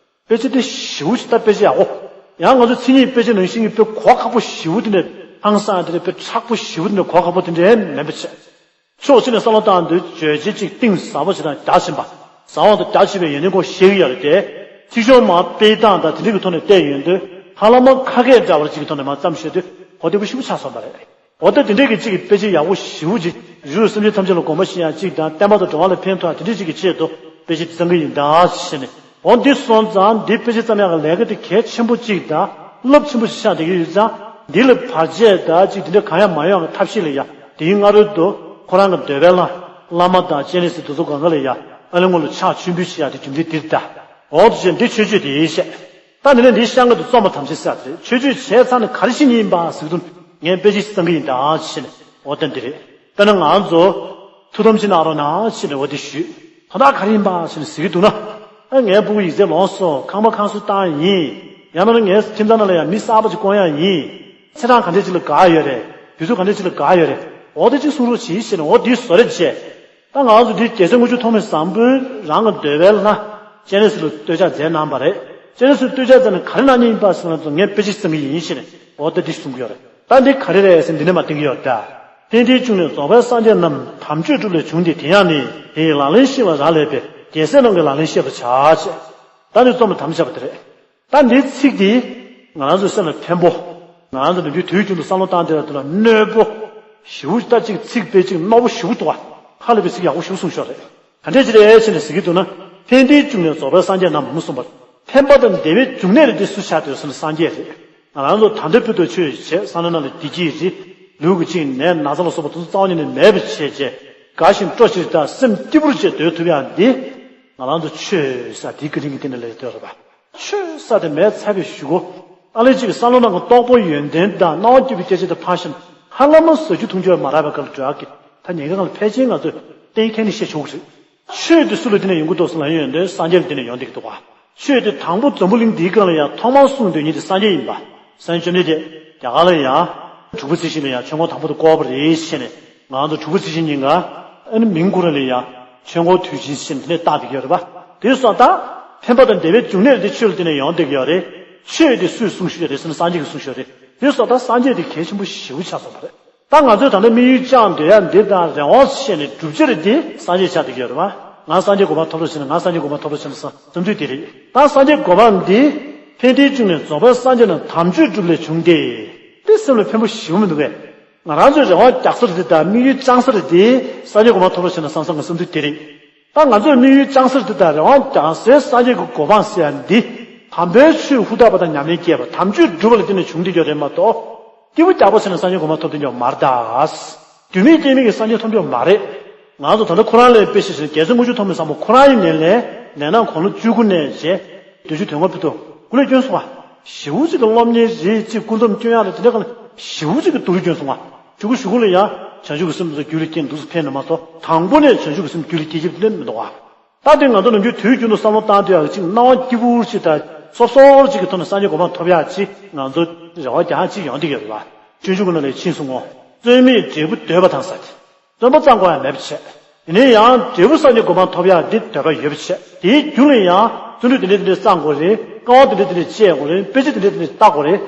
དཔེ་ཆ་དེ་ཞེ་པོ་ཅིག་ད་དཔེ་ཆ་ཡག་པོ། ཡང་ང་ཚོ་མཚན་ཉིད་དཔེ་ཆ་ནང་བཞིན་གྱི་དཔེ་གོ་ཁག་པོ་ཞེ་པོ་དེ་འདྲ་ཧང་སང་དེ་འདྲ་དཔེ་མཁྲེགས་པོ་ཞེ་པོ་དེ་འདྲ་གོ་ཁག་པོ་དེ་འདྲ་མིན་པ་བྱས། ཕྱོགས་གཅིག་ནས་བསམ་བློ་བཏང་དུས་བརྗོད་བྱ་གཅིག་གཏིང་ཟབ་པོ་ཞིག་དང་རྒྱ་ཆེན་པ། ཟབ་པ་དང་རྒྱ་ཆེ་བའི་ཡོན་ཏན་སྐོར་བཤད་ཀྱི་ཡོད་རེད་དེ། ཚིག་སྦྱོར་མ་སྤེལ་སྟངས་དང་དེ་འདྲ་གི་ཐོག་ནས་བལྟས་ཡོང་དུས་ཧ་ལམ་ཁ་སྐད་འདྲ་བ་གཅིག་གི་ཐོག་ནས་མར་བརྩམས་བཞག་དུས་གོ་བདེ་པོ་ཞེ་པོ་ཆགས་སོང་བ་རེད། འོ་ད་དེ་འདྲས་ཀྱི་གཅིག་གི་དཔེ་ཆ་ཡག་པོ་ཞེ་པོ་ཅིག་བཞུགས་སེམས་ཅན་ཐམས་ཅད་ལ་དགོངས་པ་བཞེས་ཡག་གཅིག་དང་བསྟན་པ་དང་འགྲོ་བ་ལ་ཕན་ཐོགས་ཡག་དེ་འདྲས་ཅིག་གི་ཆེད་དུ་དཔེ་ཆ་འདི་བརྩམས་ཀྱི་ཡིན་ད་ཞེས་ནས། འོ་འདི་སོང་ཙང་འདི་དཔེ་ཆ་བརྩམས་ཡག་གི་ལས་ཀ་དེ་གལ་ཆེན་པོ་གཅིག་དང་རླབས་ཆེན་པོ་ཞིག་ཆགས་བསྡད་ཀྱི་ཡོད་ཙང་། འདི་ལ་བར་ཆད་དང་གཅིག་དེ་འདྲ་གང་ཡང་མ་ཡོང་ཡག་གི་ཐབས་ཤེས་ལ་ཡང་དེའི་སྔ་རོལ་དུ་ཁོ་རང་གི་འདོད་པའི་བླ་བླ་མ་དང་སྤྱན་རས་གཟིགས་དེ་ཚོ་སྒང་ག་ལ་ཡང་ཨ་ལས་སྔོན་ལ་ཕྱག་མཆོད་འབུལ་བྱེད་ཡག་དེ་རྒྱུ་མཚན་འདིར་གདའ། འོ་དེ་བྱས་འདི་མཆོད་བརྗོད་དེ་བཤད། ད་འདི་ནས་འདིའི་བཤད་འགའ་དེ་རྩོམ་པར་དམ་བཅའ་ཟེར་བ་དེ་རེད། མཆོད་བརྗོད་བྱས་ཚར་ནས་ག་རེ་བྱེད་མཁན་ཡིན་པ་ཟེར་དུས་ངས་དཔེ་ཆ་བརྩམས་ཀྱི་ཡིན་ད་ཞེས་ནས་འོ་ད་འདི་རེད། དཔེར་ན་ང་ཚོ་ཐུགས་དམ་ཅིག་གནང་རོགས་གནང་ཞེས་ནས་འོ་དེ་ཞུས། དོན་དག་ག་རེ་ཡིན་པ་ཞེས་ནས་ཟེར་གྱི་འདུག་ན། ཨ་ངའི་ཕྲུ་གུ་ཡིག་ཚད་ལོངས་སོང་། ཁང་པ་ཁང་གསོ་བཏང་ཡིན། ཡང་མིན་ན་ངའི་ཁྱིམ་ཚང་ནང་ལ་ཡང་མི་གསར་པ་ཅིག་བསྐོ་ཡག་ཡིན། ཚེས་གྲངས་ག་འདྲས་ཅིག་ལ་བསྒང་ཡོད་རེད། དུས་ཚོད་ག་འདྲས་ཅིག་ལ་བསྒང་ཡོད་རེད། འོ་དེ་ཅིག་གསུང་རོགས་གྱིས་ཞེས་ནས་འོ་དེའི་བཟོ་འདྲ་བྱས། ད་ང་ཚོ་འདི་རྒྱལ་སྲས་དངུལ་ཆུ་ཐོགས་མེད་བཟང་པོས་རང་གི་འདོད་པའི་ལྷ་སྤྱན་རས་གཟིགས་ལ་བསྟོད་ཕྱག་མཛད་གནང་བ་རེད། སྤྱན་རས་གཟིགས་བསྟོད་ཕྱག་མཛད་ནས་ག་རེ་གནང་མཁན་ཡིན་པ་ཟེར་ན་ང་ཚོ་ངས་དཔེ་ཆ་བརྩམས་ཀྱི་ཡིན་ཞེས་ནས་འོ་ད་འདི་གསུང་གི་ཡོད་རེད། ད་འདི་ག་རེ་རེད་ཟེར་འདི་ནས་མར་བསྟན་གྱི་ཡོད་ད། ལྷན་ཅིག་བྱུང་ནས་རྫོགས་པའི་སངས་རྒྱས་རྣམས། དམ་ཆོས་སྒྲུབ་ལས་བྱུང་སྟེ་དེ་ཡང་ནི། དེ་ཡི་ལག་ལེན་ཤེས་པ་རག་ལས་པས། རྒྱལ་སྲས་རྣམས་ཀྱི་ལག་ལེན་ཤེས་པར་བྱ། ཞེས། ད་འདི་རྩོམ་པར་དམ་བཅའ་བ་དེ་རེད། ད་འདིའི་ཚིག་འདི་ང་རང་ཚོའི་སེམས་ལ་ཕན་པོ། ང་རང་ཚོ་ནམ་རྒྱུན་དུས་རྒྱུན་དུ་བསམ་བློ་བཏང་བསྡད་པ་དེ་ལ་གནོད་པོ། ཞེ་པོ་ད་ཅིག་ཚིག་དཔེ་ཅིག་རྣོ་པོ་ཞེ་པོ་འདུག་བ། ཧ་ལས་པའི་ཚིག་ཡག་པོ་ཞེ་པོ་གསུངས་ཤག་རེད། ག་འདྲས་ཅིག་རེད་ཟེར་ནས་ཟེར་གྱི་འདུག་ན། ཕན་བདེའི་འབྱུང་གནས་རྫོགས་པའི་སངས་རྒྱས་རྣམས་མ་གསུངས་པར། ཕན་པ་དང་བདེ་བའི་འབྱུང་གནས་རེད་དེ་སུ་ཆགས་འདུག་ཟེར་ན་སངས་རྒྱས་རེད། ང་རང་ཚོ་ད་ལྟའི་བར་དུ་ཆོས་བྱས་བསམ་བློ་ནང་ལ་བདེ་སྐྱིད་རེད། ལུས་ཀྱི་ཅིག་ནད་ན་ཚ་ལ་སོགས་པ་དེ་ཚོ་རྩ་བ་ཉིད་ནས་མེད་པ་བྱས་བྱས། དགའ་ཞིང་སྤྲོ་ཞིང་དང་སེམས་སྐྱིད་པོར་བྱས་སྡོད་ཐུབ་ཡག་འདི། ང་རང་ཚོ་ཆོས་ཟེར་དེའི་བཀའ་དྲིན་གྱི་སྟེང་ནས་སླེབས་ཡོད་རེད་པ། ཆོས་ཟེར་དེ་མེད་ཚར་བའི་གཞུག་གུ། ཨ་ལས་ཅིག་བསམ་བློ་ནང་གི་རྟོགས་པ་ཡོན་ཏན་དང་སྣང་བ་སྐྱིད་པའི་སྐད་ཆ་དེ་ཕར་བཞག་ན་ཧ་ལམ་མ་ཟ་རྒྱུ་འཐུང་རྒྱུ་མ་རག་པའི་སྐབས་ལ་འགྲོ་ཡག་གི་ད་ཉེན་ཁ་སྒང་ལ་ཕལ་ཆེར་ང་ཚོས་གཏན་འཁེལ་ནས་བཤད་ཆོག་གི་རེད། ཆོས་དེ་སུ་ལ་བརྟེན་ནས་ཡོང་གི་འདུག་ཟེར་ན་ཡོན་ཏན་སངས་རྒྱས་ལ་བརྟེན་ནས་ཡོང་བསྡད་ཀྱི་འདུག་ག། ཆོས་དེ་དང་པོ་འཛམ་བུ་གླིང་འདིའི་སྒང་ལ་ཡང་ཐོག་མར་གསུངས་དོན་ཉིད་དེ་སངས་རྒྱས་ཡིན་པ། སངས་རྒྱས་བཅོམ་ལྡན་འདས་རྒྱ་གར་ལ་ཡང་དྲུག་པ་རྩིས་ཆེན་ལ་ཡང་ཆོས་འཁོར་དང་པོ་དེ་བསྐོར་བ་རེད་ཟེར་ནས་ང་ཚོ་དྲུག་པ་རྩིས་ཆེན་ཉིན་ཀ་ཨ་ནི་མིང་ཁོ་རང་ལ་ཡང་ཆོས་འཁོར་དུས་ཆེན་ཟེར་ནས་དེ་ནས་བཏགས་བསྡད་ཀྱི་ཡོད་རེད་པ། དེ་སོང་ཙང་ཕན་པ་དང་བདེ་བའི་འབྱུང་གནས་དེ་ཆོས་ལ་བརྟེན་ནས་ཡོང་བསྡད་ཀྱི་ཡོད་རེད། ཆོས་དེ་སུས་གསུངས་ཞུས་རེད་ཟེར་ན་སངས་རྒྱས་ཀྱིས་གསུངས་ཞུས་རེད། དེ་སོང་ཙང་སངས་རྒྱས་དེ་གལ་ཆེན་པོ་ཞེ་པོ་ཆགས་སོང་བ་རེད། ད་ང་ཚོས་ད་ལྟ་དམིགས་ཡུལ་བཅངས་སྡོད་ཡ་འདི་དང་རེ་བ་བཤད་ནས་སྒྲུབ་བྱེད་རེད་དེ་སངས་རྒྱས་ཆགས་བསྡད་ཀྱི་ཡོད་རེད་པ། ང་སངས་རྒྱས་གོ་འཕང་ཐོབ་རོགས་བྱས་ན་ང་སངས་རྒྱས་གོ་འཕང་ཐོབ་རོགས་བྱས་ན་བསམ་བསམ་ཚུལ་དེ་རེད། ད་སངས་རྒྱས་གོ་འཕང་འདི་ཕན་བདེའི་འབྱུང་གནས་རྫོགས་པའི་སངས་རྒྱས་རྣམས་དམ་ཆོས་སྒྲུབ་ལས་བྱུང་སྟེ། དེ་སེམས་ལ་ཕན་པོ་ཞེ་པོ་མི་འདུག་གས། ང་རང་ཚོས་རེ་བ་རྒྱག་ས་རེད་དེ་དང་དམིགས་ཡུལ་བཅངས་ས་རེད་དེ་སངས་རྒྱས་གོ་འཕང་ཐོབ་རོགས་བྱས་ན་བསམ་བསམ་ང་བསམ་ཚུལ་དེ་རེད། ད་ང་ཚོས་དམིགས་ཡུལ་བཅངས་ས་རེད་དེ་དང་རེ་བ་རྒྱག་སའི་སངས་རྒྱས་ཀྱི་གོ་འཕང་ཟེར་ཡ་འདི། དམ་པའི་ཆོས་ཧུར་ཐག་པ་དང་ཉམས་ལེན་བསྐྱེད་པ་དམ་ཆོས་སྒྲུབ་པ་ལ་བརྟེན་ནས་བྱུང་བསྡད་ཡོད་རེད་མ་གཏོགས། སྐྱིད་པོ་རྒྱག་པ་བྱས་ན་སངས་རྒྱས་གོ་འཕང་ཐོབ་བསྡད་ཡོད་མ་རེད་ད། རྒྱུ་མེད་རྐྱེན་མེད་ཀྱི་སངས་རྒྱས་ཐོབ་རྒྱུ་མ་རེད། ང་ཚོ་ད་ལྟ་ཁོ་རང་ལ་དཔེ་བཞག་ཟིན་རྒྱལ་སྲས་དངུལ་ཆུ་ཐོགས་མེད་བཟང་པོ་ཁོ་རང་ཡིན་ནའི་ལས་ནད་ནག་དགུང་ལོ་བཅུ་དགུ་ནས་བྱས། བདུན་ཅུ་དོན་ལྔ་བར་དུ་སྐུ་ལས་བསྐྱོན་སོང་བ། ཞེ་པོ་ཅིག་གི་སློབ་གཉེར་རེད་ཅིག་སྐུ་མཚམས་བསྐྱོན་ཡག་རེད་དེ་འདྲ་གང་ལ་ཞེ་པོ་ཅིག་གི་སྡུག་རུས་བསྐྱོན་སོང་བ། བཅུ་དགུ་གཞུག་གུ་ལ་ཡང་བྱང་ཆུབ་ཀྱི་སེམས་སུ་རྒྱུད་ལ་སྐྱེས་འདུག་སེ་ཕན་ནི་མ་གཏོགས་དང་པོ་ནས་བྱང་ཆུབ་ཀྱི་སེམས་རྒྱུད་ལ་སྐྱེ་རྒྱུ་དེ་འདྲ་མི་འདུག་བ། ད་དེ་ང་ཚོ་ནམ་རྒྱུན་དུས་རྒྱུན་དུ་བསམ་བློ་བཏང་དུས་ཡག་ཅིག་སྣང་བ་སྐྱིད་པོ་ཅིག་དང་སོབ་སོབ་ཅིག་གི་ཐོག་ནས་སངས་རྒྱས་གོ་འཕང་ཐོབ་ཡག་ཅིག་ང་ཚོ་རེ་བ་རྒྱག་ཡག་ཅིག་ཡོང་བསྡད་ཡོད་རེད་བ། སྤྱོད་འཇུག་གི་ནང་ལ་ཕྱིན་སོང་ངོ་། བརྩོན་མེད་འབྲས་བུ་འདོད་པ་དང་ཟེར་ཏེ། བརྩོན་པ་བརྩམ་དགོས་ཡ་མེད་པ་བྱས། དེ་ནས་ཡང་འབྲས་བུ་སངས་རྒྱས་གོ་འཕང་ཐོབ་ཡག་འདི་འདོད་པ་ཡོད་པ་བྱས། དེའི་རྒྱུ་ལ་ཡང་བརྩོན་འགྲུས་དེ་འདྲས་དེ་འདྲས་བརྩམ་དགོས་རེད། སྐལ་བ་དེ་འདྲས་དེ་འདྲས་སྤྱད་དགོས་རེད། དཔེ་ཆ་དེ་འདྲས་དེ་འདྲས་ལྟ་དགོས་རེད།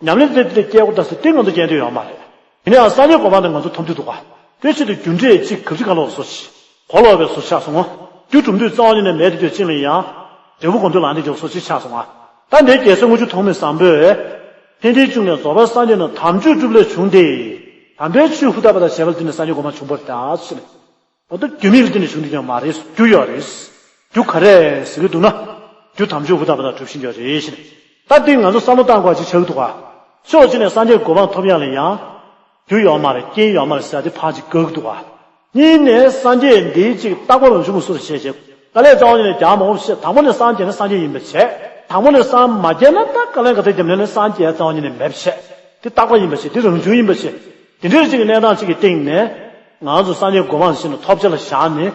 ཉམས་ལེན་དེ་འདྲས་དེ་འདྲས་སྐྱེལ་དགོས་ད་ཟེར་དེ་ང་ཚོ་སྐྱེལ་འདོད་ཡོད་མ་རེད། ཡིན་ནའང་སངས་རྒྱས་གོ་འཕང་དེ་ང་ཚོ་ཐོབ་འདོད་འདུག་ག། དེ་ཆེད་དུ་རྒྱུ་འབྲས་གཅིག་གབ་ཚིག་ག་ལོག་སོ་ཞིག་གོ་ལོག་པའི་བཟོ་ཆགས་སོང་ངོ་། རྒྱུ་གྲུབ་འདོད་རྩ་བ་ཉིད་ནས་མེད་དེ་འདོད་ཅིང་ལ་ཡང་། འབྲས་བུ་གོ་འདོད་ལངས་ཏེ་འཇོག་སོ་ཞིག་ཆགས་སོང་ང་། ད་འདིའི་རྒྱལ་སྲས་དངུལ་ཆུ་ཐོགས་མེད་བཟང་པོས། ཕན་བདེའི་འབྱུང་གནས་རྫོགས་པའི་སངས་རྒྱས་རྣམས་དམ་ཆོས་སྒྲུབ་ལས་བྱུང་སྟེ། དམ་པའི་ཆོས་ཧུར་ཐག་པ་དང་བྱས་པ་ལ་བརྟེན་ནས་སངས་རྒྱས་གོ་འཕང་བྱུང་བར་གདའ་ཟེར། འོ་ད་རྒྱུ་མེད་ལ་བརྟེན་ནས་བྱུང་དེ་ཀྱང་མ་རེད། རྒྱུ་ཡོད་རེད། རྒྱུ་ག་རེ་ཟེར་གྱི་འདུག་ན། རྒྱུ་དམ་ཆོས་ཧུར་ཐག་པ་དང་སྒྲུབ་བཞིན་ཡོད་རེད་ཟེར། ད་འདི་ང་ཚོ་བསམ་བློ་བཏང་དགོས་པ་ཅིག་ཆགས་ཀྱི་འདུག་ག། ཕྱོགས་གཅིག་ནས་སངས་རྒྱས་གོ་འཕང་ཐོབ་ཡག་ལ་ཡང་། རྒྱུ་ཡོད་མ་རེད་རྐྱེན་ཡོད་མ་རེད་ཟེར་ཏེ་ཕར་ཅིག་དགག་གི་འདུག་ག། གཉིས་ནས་སངས་རྒྱས་འདིའི་ཅིག་རྟག་པ་རང་བྱུང་གི་སོ་སོར་བྱས་བྱས། དཀའ་ལས་རྩ་བ་ཉིད་ནས་རྒྱག་མ་འོང་བྱས། དང་པོ་ནས་སངས་རྒྱས་ན་སངས་རྒྱས་ཡིན་པ་བྱས། དང་པོ་ནས་སངས་མ་རྒྱས་ན་ད་དཀའ་ལས་ག་ཚོད་བརྒྱབ་ནས་ནི་སངས་རྒྱས་རྩ་བ་ཉིད་ནས་མེད་པ་བྱས། དེ་རྟག་པ་ཡིན་པ་བྱས། དེ་རང་བྱུང་ཡིན་པ་བྱས། དེ་འདྲའི་ཅིག་གི་གནས་སྟངས་ཅིག་གི་སྟེང་ནས། ང་ཚོ་སངས་རྒྱས་གོ་འཕང་ཞིག་ནས་ཐོབ་བྱ་ལ་བཞག་ནས།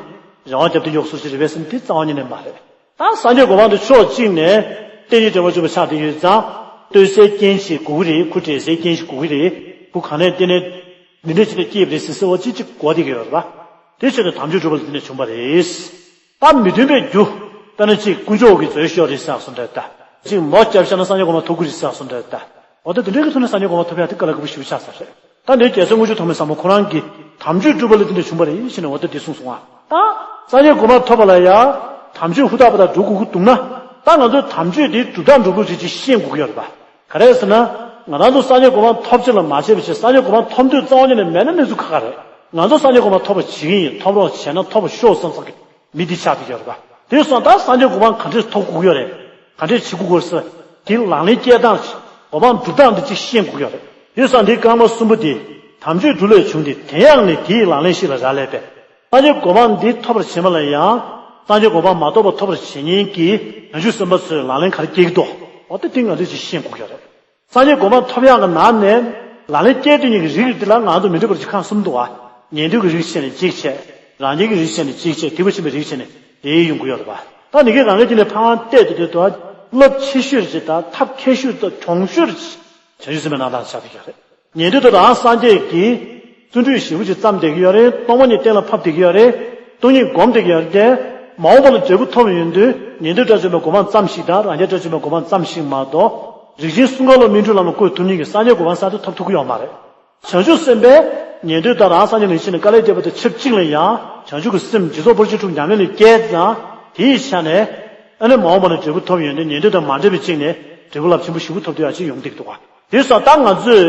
རང་དབང་རྒྱབ་སྟེ་འཇོག་སོ་ཞིག་རེད་པས་ཟེར་ན་དེ་རྩ་བ་ཉིད་ནས་མ་རེད། ད་སངས་རྒྱས་གོ་འཕང་དེ་ཕྱོགས་གཅིག་ནས་བསྟན་བཅོས་འབྲེལ་བ་བཅུ་པ་ཆགས་བསྡད་ཡོད་ཙང་། ལྟོས་སའི་རྐྱེན་ཞིག་དགོས་ཀྱི་རེད། ཁུ་འབྲེལ་སའི་རྐྱེན་ཞིག་དགོས་ཀྱི་རེད། ཁུ་ག་ནས་བལྟས་ནས་འདི་འདྲ་ཞིག་ལ་སྐྱེས་པ་རེད་ཟེར་ཟེར་བ་ཅིག་ཅིག་གོ་བསྡད་ཀྱི་ཡོད་རེད་པ། དེ་ཆེད་དུ་དམ་ཆོས་སྒྲུབ་པ་ལ་བརྟེན་ནས་བྱུང་བ་རེད། ད་མི་མཐུན་པའི་རྒྱུ། དཔེར་ན་གཅིག་དཀོན་མཆོག་གིས་མཛོད་ཤོར་རེད་ཟེར་སོང་འདྲ་ད། གཅིག་མོ་བརྒྱབ་བཞག་ན་སངས་རྒྱས་གོ་འཕང་ཐོབ་ཀྱི་རེད་ཟེར་སོང་འདྲ་ད། འོ་ད་དེ་འདྲའི་གི་ཐོག་ནས་སངས་རྒྱས་གོ་འཕང་ཐོབ་ཡག་དེ་དཀའ་ལས་ཁག་པོ་ཞེ་པོ་ཆགས་ས་རེད། ད་འདིའི་རྒྱལ་སྲས་དངུལ་ཆུ་ཐོགས་མེད་བཟང་པོ་ཁོ་རང་གིས་དམ་ཆོས་སྒྲུབ་པ་ལ་བརྟེན་ནས་བྱུང་བ་རེད་ཟེར་ནས་འོ་ད་འདི་གསུངས་སོང་ང་། ད་སངས་རྒྱས་གོ་འཕང་ཐོབ་པ་ལ་ཡང་དམ་ཆོས་ཧུར་ཐག་པ་དང་སྒྲུབ་དགོས་ཀྱི་འདུག་ན། ད་ང་ཚོས་དམ་ཆོས་དེའི་སྒྲུབ་སྟངས་སྒྲུབ་ལུགས་རེ་ཅིག་ཤེས་དགོས་ཀྱི་ཡོད་རེད་པ། ག་རེ་ཟེར་ན། ང་རང་ཚོ་སངས་རྒྱས་གོ་འཕང་ཐོབ་ཕྱིར་ལ་མ་བྱས་པ་བྱས་སངས་རྒྱས་གོ་འཕང་ཐོབ་འདོད་རྩ་བ་ཉིད་ནས་མེད་ན་གནས་ཚུལ་ཁག་ཁག་རེད། ང་ཚོ་སངས་རྒྱས་གོ་འཕང་ཐོབ་པར་བྱེད་ཀྱི་ཡིན། ཐོབ་རོགས་བྱས་ན་ཐོབ་པར་ཤོག་བསམ་བསམ་གྱི་མི་འདི་ཆགས་བསྡད་ཡོད་རེད་པ། དེ་སོང་ཙང་སངས་རྒྱས་གོ་འཕང་ག་འདྲས་ཐོབ་དགོས་ཀྱི་ཡོད་རེད། ག་འདྲས་བྱེད་དགོས་ཀྱི་ཡོད་རེད་ཟེར། དེ་ལག་ལེན་སྐྱེལ་སྟངས་ཤིག་གོ་འཕང་སྒྲུབ་སྟངས་འདི་ཅིག་ཤེས་དགོས་ཀྱི་ཡོད་རེད། དེ་སོང་ཙང་འདིའི་སྐར་མ་གསུམ་པོ་དེ། དམ་ཆོས་སྒྲུབ་ལས་བྱུང་སྟེ་དེ་ཡང་ནི་དེའི་ལག་ལེན་ཞིག་ལ་རག་ལས་པས། སངས་རྒྱས་གོ་འཕང་འདི་ཐོབ་པར་བྱེད་པ་ལ་ཡང་། སངས་རྒྱས་གོ་འཕང་མ་ཐོབ་པ་ཐོབ་པར་བྱེད་མཁན་གྱི་བྱང་ཆུབ་སེམས་དཔའ་ཚོས་ལག་ལེན་ག་རེ་སྐྱེལ་གྱི་འདུག་འོ་ད་དེ་ང་ཚོས་ཅིག་ཤེས་དགོས་ཀྱི་ཡོད་རེད། སངས་རྒྱས་གོ་འཕང་ཐོབ་ཡག་གི་ནང་ནས་ལག་ལེན་སྐྱེལ་སྡོད་མཁན་གྱི་རིགས་དེ་ལ་ང་ཚོ་མི་འདྲ་བར་གྱི་ཁག་གསུམ་འདུག་བ། ཉན་ཐོས་ཀྱི་རིགས་བྱས་ནས་གཅིག་བྱས། རང་རྒྱལ་གྱི་རིགས་བྱས་ནས་གཅིག་བྱས། ཐེག་པ་ཆེན་པོའི་རིགས་བྱས་ནས་དེ་ཡོང་གི་ཡོད་རེད་པ། ད་ནི་གི་རང་རྒྱལ་གྱི་ནས་ཕ་ཝང་བལྟས་ཏེ་དེ་དུ་རླབས་ཆེ་ཤོས་ཅིག་དང་ཐབས་མཁས་ཤོས་དང་གྱོང་ཤོས་ཅིག་བྱང་ཆུབ་སེམས་དཔའི་རྣམ་ཐར་ཆགས་ཀྱི་ཡོད་རེད། ཉན་ཐོས་དང་རང་སངས་རྒྱས་ཀྱིས་བརྩོན་འགྲུས་ཞེ་པོ་ཅིག་བརྩམས་བསྡད་ཀྱི་ཡོད་རེད། སྟོང་པ་ཉིད་གཏན་ལ་ཕབ་བསྡད་ཀྱི་ཡོད་རེད། སྟོང་ཉིད་སྒོམ་བསྡད་ཀྱི་ཡོད་རེད་དེ། མ་འོངས་པ་ལ་འབྲས་བུ་ཐོབ་ཡོང་དུས་ཉན་ཐོས་དགྲ་བཅོམ་པའི་གོ་འཕང་ཙམ་ཞིག་དང་རང་རྒྱལ་དགྲ་བཅོམ་པའི་གོ་འཕང་ཙམ་ཞིག་མ་གཏོགས། རིགས་ཆེན་གསུམ་ཀ་ལ་སྨིན་གྲོལ་ལམ་ལ་བཀོད་ཐུབ་མཁན་གྱི་སངས་རྒྱས་གོ་འཕང་ས་དེ་ཐོབ་ཐུབ་ཀྱི་ཡོད་མ་རེད། བྱང་ཆུབ་སེམས་དཔས་ཉན་ཐོས་དང་རང་སངས་རྒྱས་ལ་ཡིད་ཆེས་ནས་དཀའ་ལས་བརྒྱབ་པ་དང་ཆབས་ཅིག་ལ་ཡང་བྱང་ཆུབ་ཀྱི་སེམས་འཇིག་ཚོགས་ཕར་ཕྱིན་དྲུག་ཉམས་ལེན་ལ་བསྐྱལ་ཙང་དེའི་ཆ་ནས། ཨ་ནི་མ་འོངས་པ་ན་འབྲས་བུ་ཐོབ་ཡོང་དུས་ཉན་ཐོས་དང་མ་འདྲེས་པའི་ཅིག་ནས་འབྲས་བུ་རླབས་ཆེན་པོ་ཞེ་པོ་ཐོབ་ཐུབ་ཡག་ཅིག་ཡོང་བསྡད་ཀྱི་འདུག་ག། དེ་སོང་ཙང་ད་ང་ཚོས་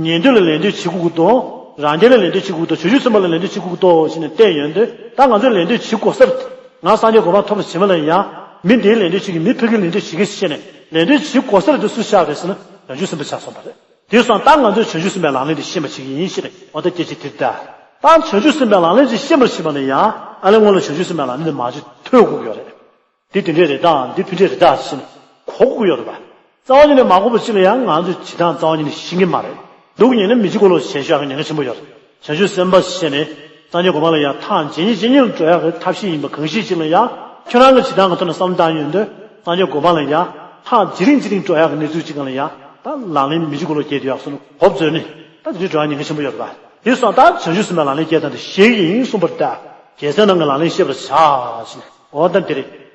ཉན་ཐོས་ལ་ལད་ཟློས་བྱེད་དགོས་ཀྱི་འདུག་རང་རྒྱལ་ལ་ལད་ཟློས་བྱེད་དགོས་ཀྱི་འདུག་བྱང་ཆུབ་སེམས་དཔའ་ལ་ལད་ཟློས་བྱེད་དགོས་ཀྱི་འདུག་ཟེར་ནས་བསྟན་ཡོང་དུས། ད་ང་ཚོས་ལད་ཟློས་བྱེད་དགོས་ས་རེད། ང་སངས་རྒྱས་གོ་འཕང་ཐོབ་པར་བྱེད་པ་ལ་ཡང་མི་འདིའི་ལད་ཟློས་བྱེད་ཀྱི། མི་ཕ་གིའི་ལད་ཟློས་བྱེད་ཀྱི་ཟེར་ནས་ལད་ཟློས་བྱེད་དགོས་ས་རེད་དེ་སུ་བཞག་རེད་ཟེར་ན། བྱང་ཆུབ་སེམས་དཔའ་ཆགས་སོང་བ་རེད། དེ་སོང་ཙང་ད་ང་ཚོས་བྱང་ཆུབ་སེམས་དཔའི་ལག་ལེན་དེ་ཤེས་པར་བྱེད་ཀྱི་ཡིན་ཞེས་རེད། འོ་ད་སྐད་ཆ་དེ་ལྟ། ད་བྱང་ཆུབ་སེམས་དཔའི་ལག་ལེན་ཅིག་ཤེས་པར་བྱེད་པ་ན་ཡང་། ཨ་ལས་སྔོན་ལ་བྱང་ཆུབ་སེམས་དཔའི་ལག་ལེན་དེ་མ་བྱེད་ཐོས་དགོས་ཀྱི་ཡོད་རེད། འདི་དེ་འདྲས་རེད་ད། འདི་ཕན་འདྲས་རེད་ད་ཟེར་ནས་གོ་དགོས་ཀྱི་ཡོད་རེད་པ། རྩ་བ་ཉིད་ནས་མ་གོ་བ་ཅིག་ལ་ཡང་ང་ཚོས་བྱེད་སྟངས་རྩ་བ་ཉིད་ནས་ཤེས་ཀྱི་མ་རེད། སྡུག་བསྔལ་ནི་མི་འཇིགས་གོ་ལོ་ཞེས་བཤད་ཀྱི་ཉེན་ཁ་ཆེན་པོ་ཡོད་རེད། བྱང་ཆུབ་སེམས་དཔའ་ཞེས་ནས་སངས་རྒྱས་གོ་འཕང་ལ་ཡང་ཐག་ཇེ་ཉེ་ཇེ་ཉེ་རུ་འགྲོ་ཡག་གི་ཐབས་ཤེས་ཡིན་པ་གང་ཞིག་ཅིག་ལ་ཡང་། ཁྱོད་རང་གི་བྱེད་སྟངས་ཀྱི་ཐོག་ནས་བསམ་བློ་བཏང་ཡོང་དུས། སངས་རྒྱས་གོ་འཕང་ལ་ཡང་ཐག་ཇེ་རིང་ཇེ་རིང་འགྲོ་ཡག་གི་གནས་ཚུལ་ཅིག་སྒང་ལ་ཡང་། ད་ལག་ལེན་མི་འཇིགས་གོ་ལོ་སྐྱེས་བསྡད་ཡག་སོང་ན་གོ་བཟོས་ནས། ད་དེ་འདྲའི་འགྲོ་ཡག་ཉེན་ཁ་ཆེན་པོ་ཡོད་རེད་པ། དེ་སོང་ཙང་བྱང་ཆུབ་སེམས་དཔའི་ལག་ལེན་སྐྱེལ་སྟངས་དེ་ཤེས་ཀྱི་ཡིན་གསུངས་པ་རེད་ད། རྒྱལ་སྲས་རྣམས་ཀྱི་ལག་ལེན་ཤེས་པར་བྱ་ཞེས། འོ་ད་འདི་རེད།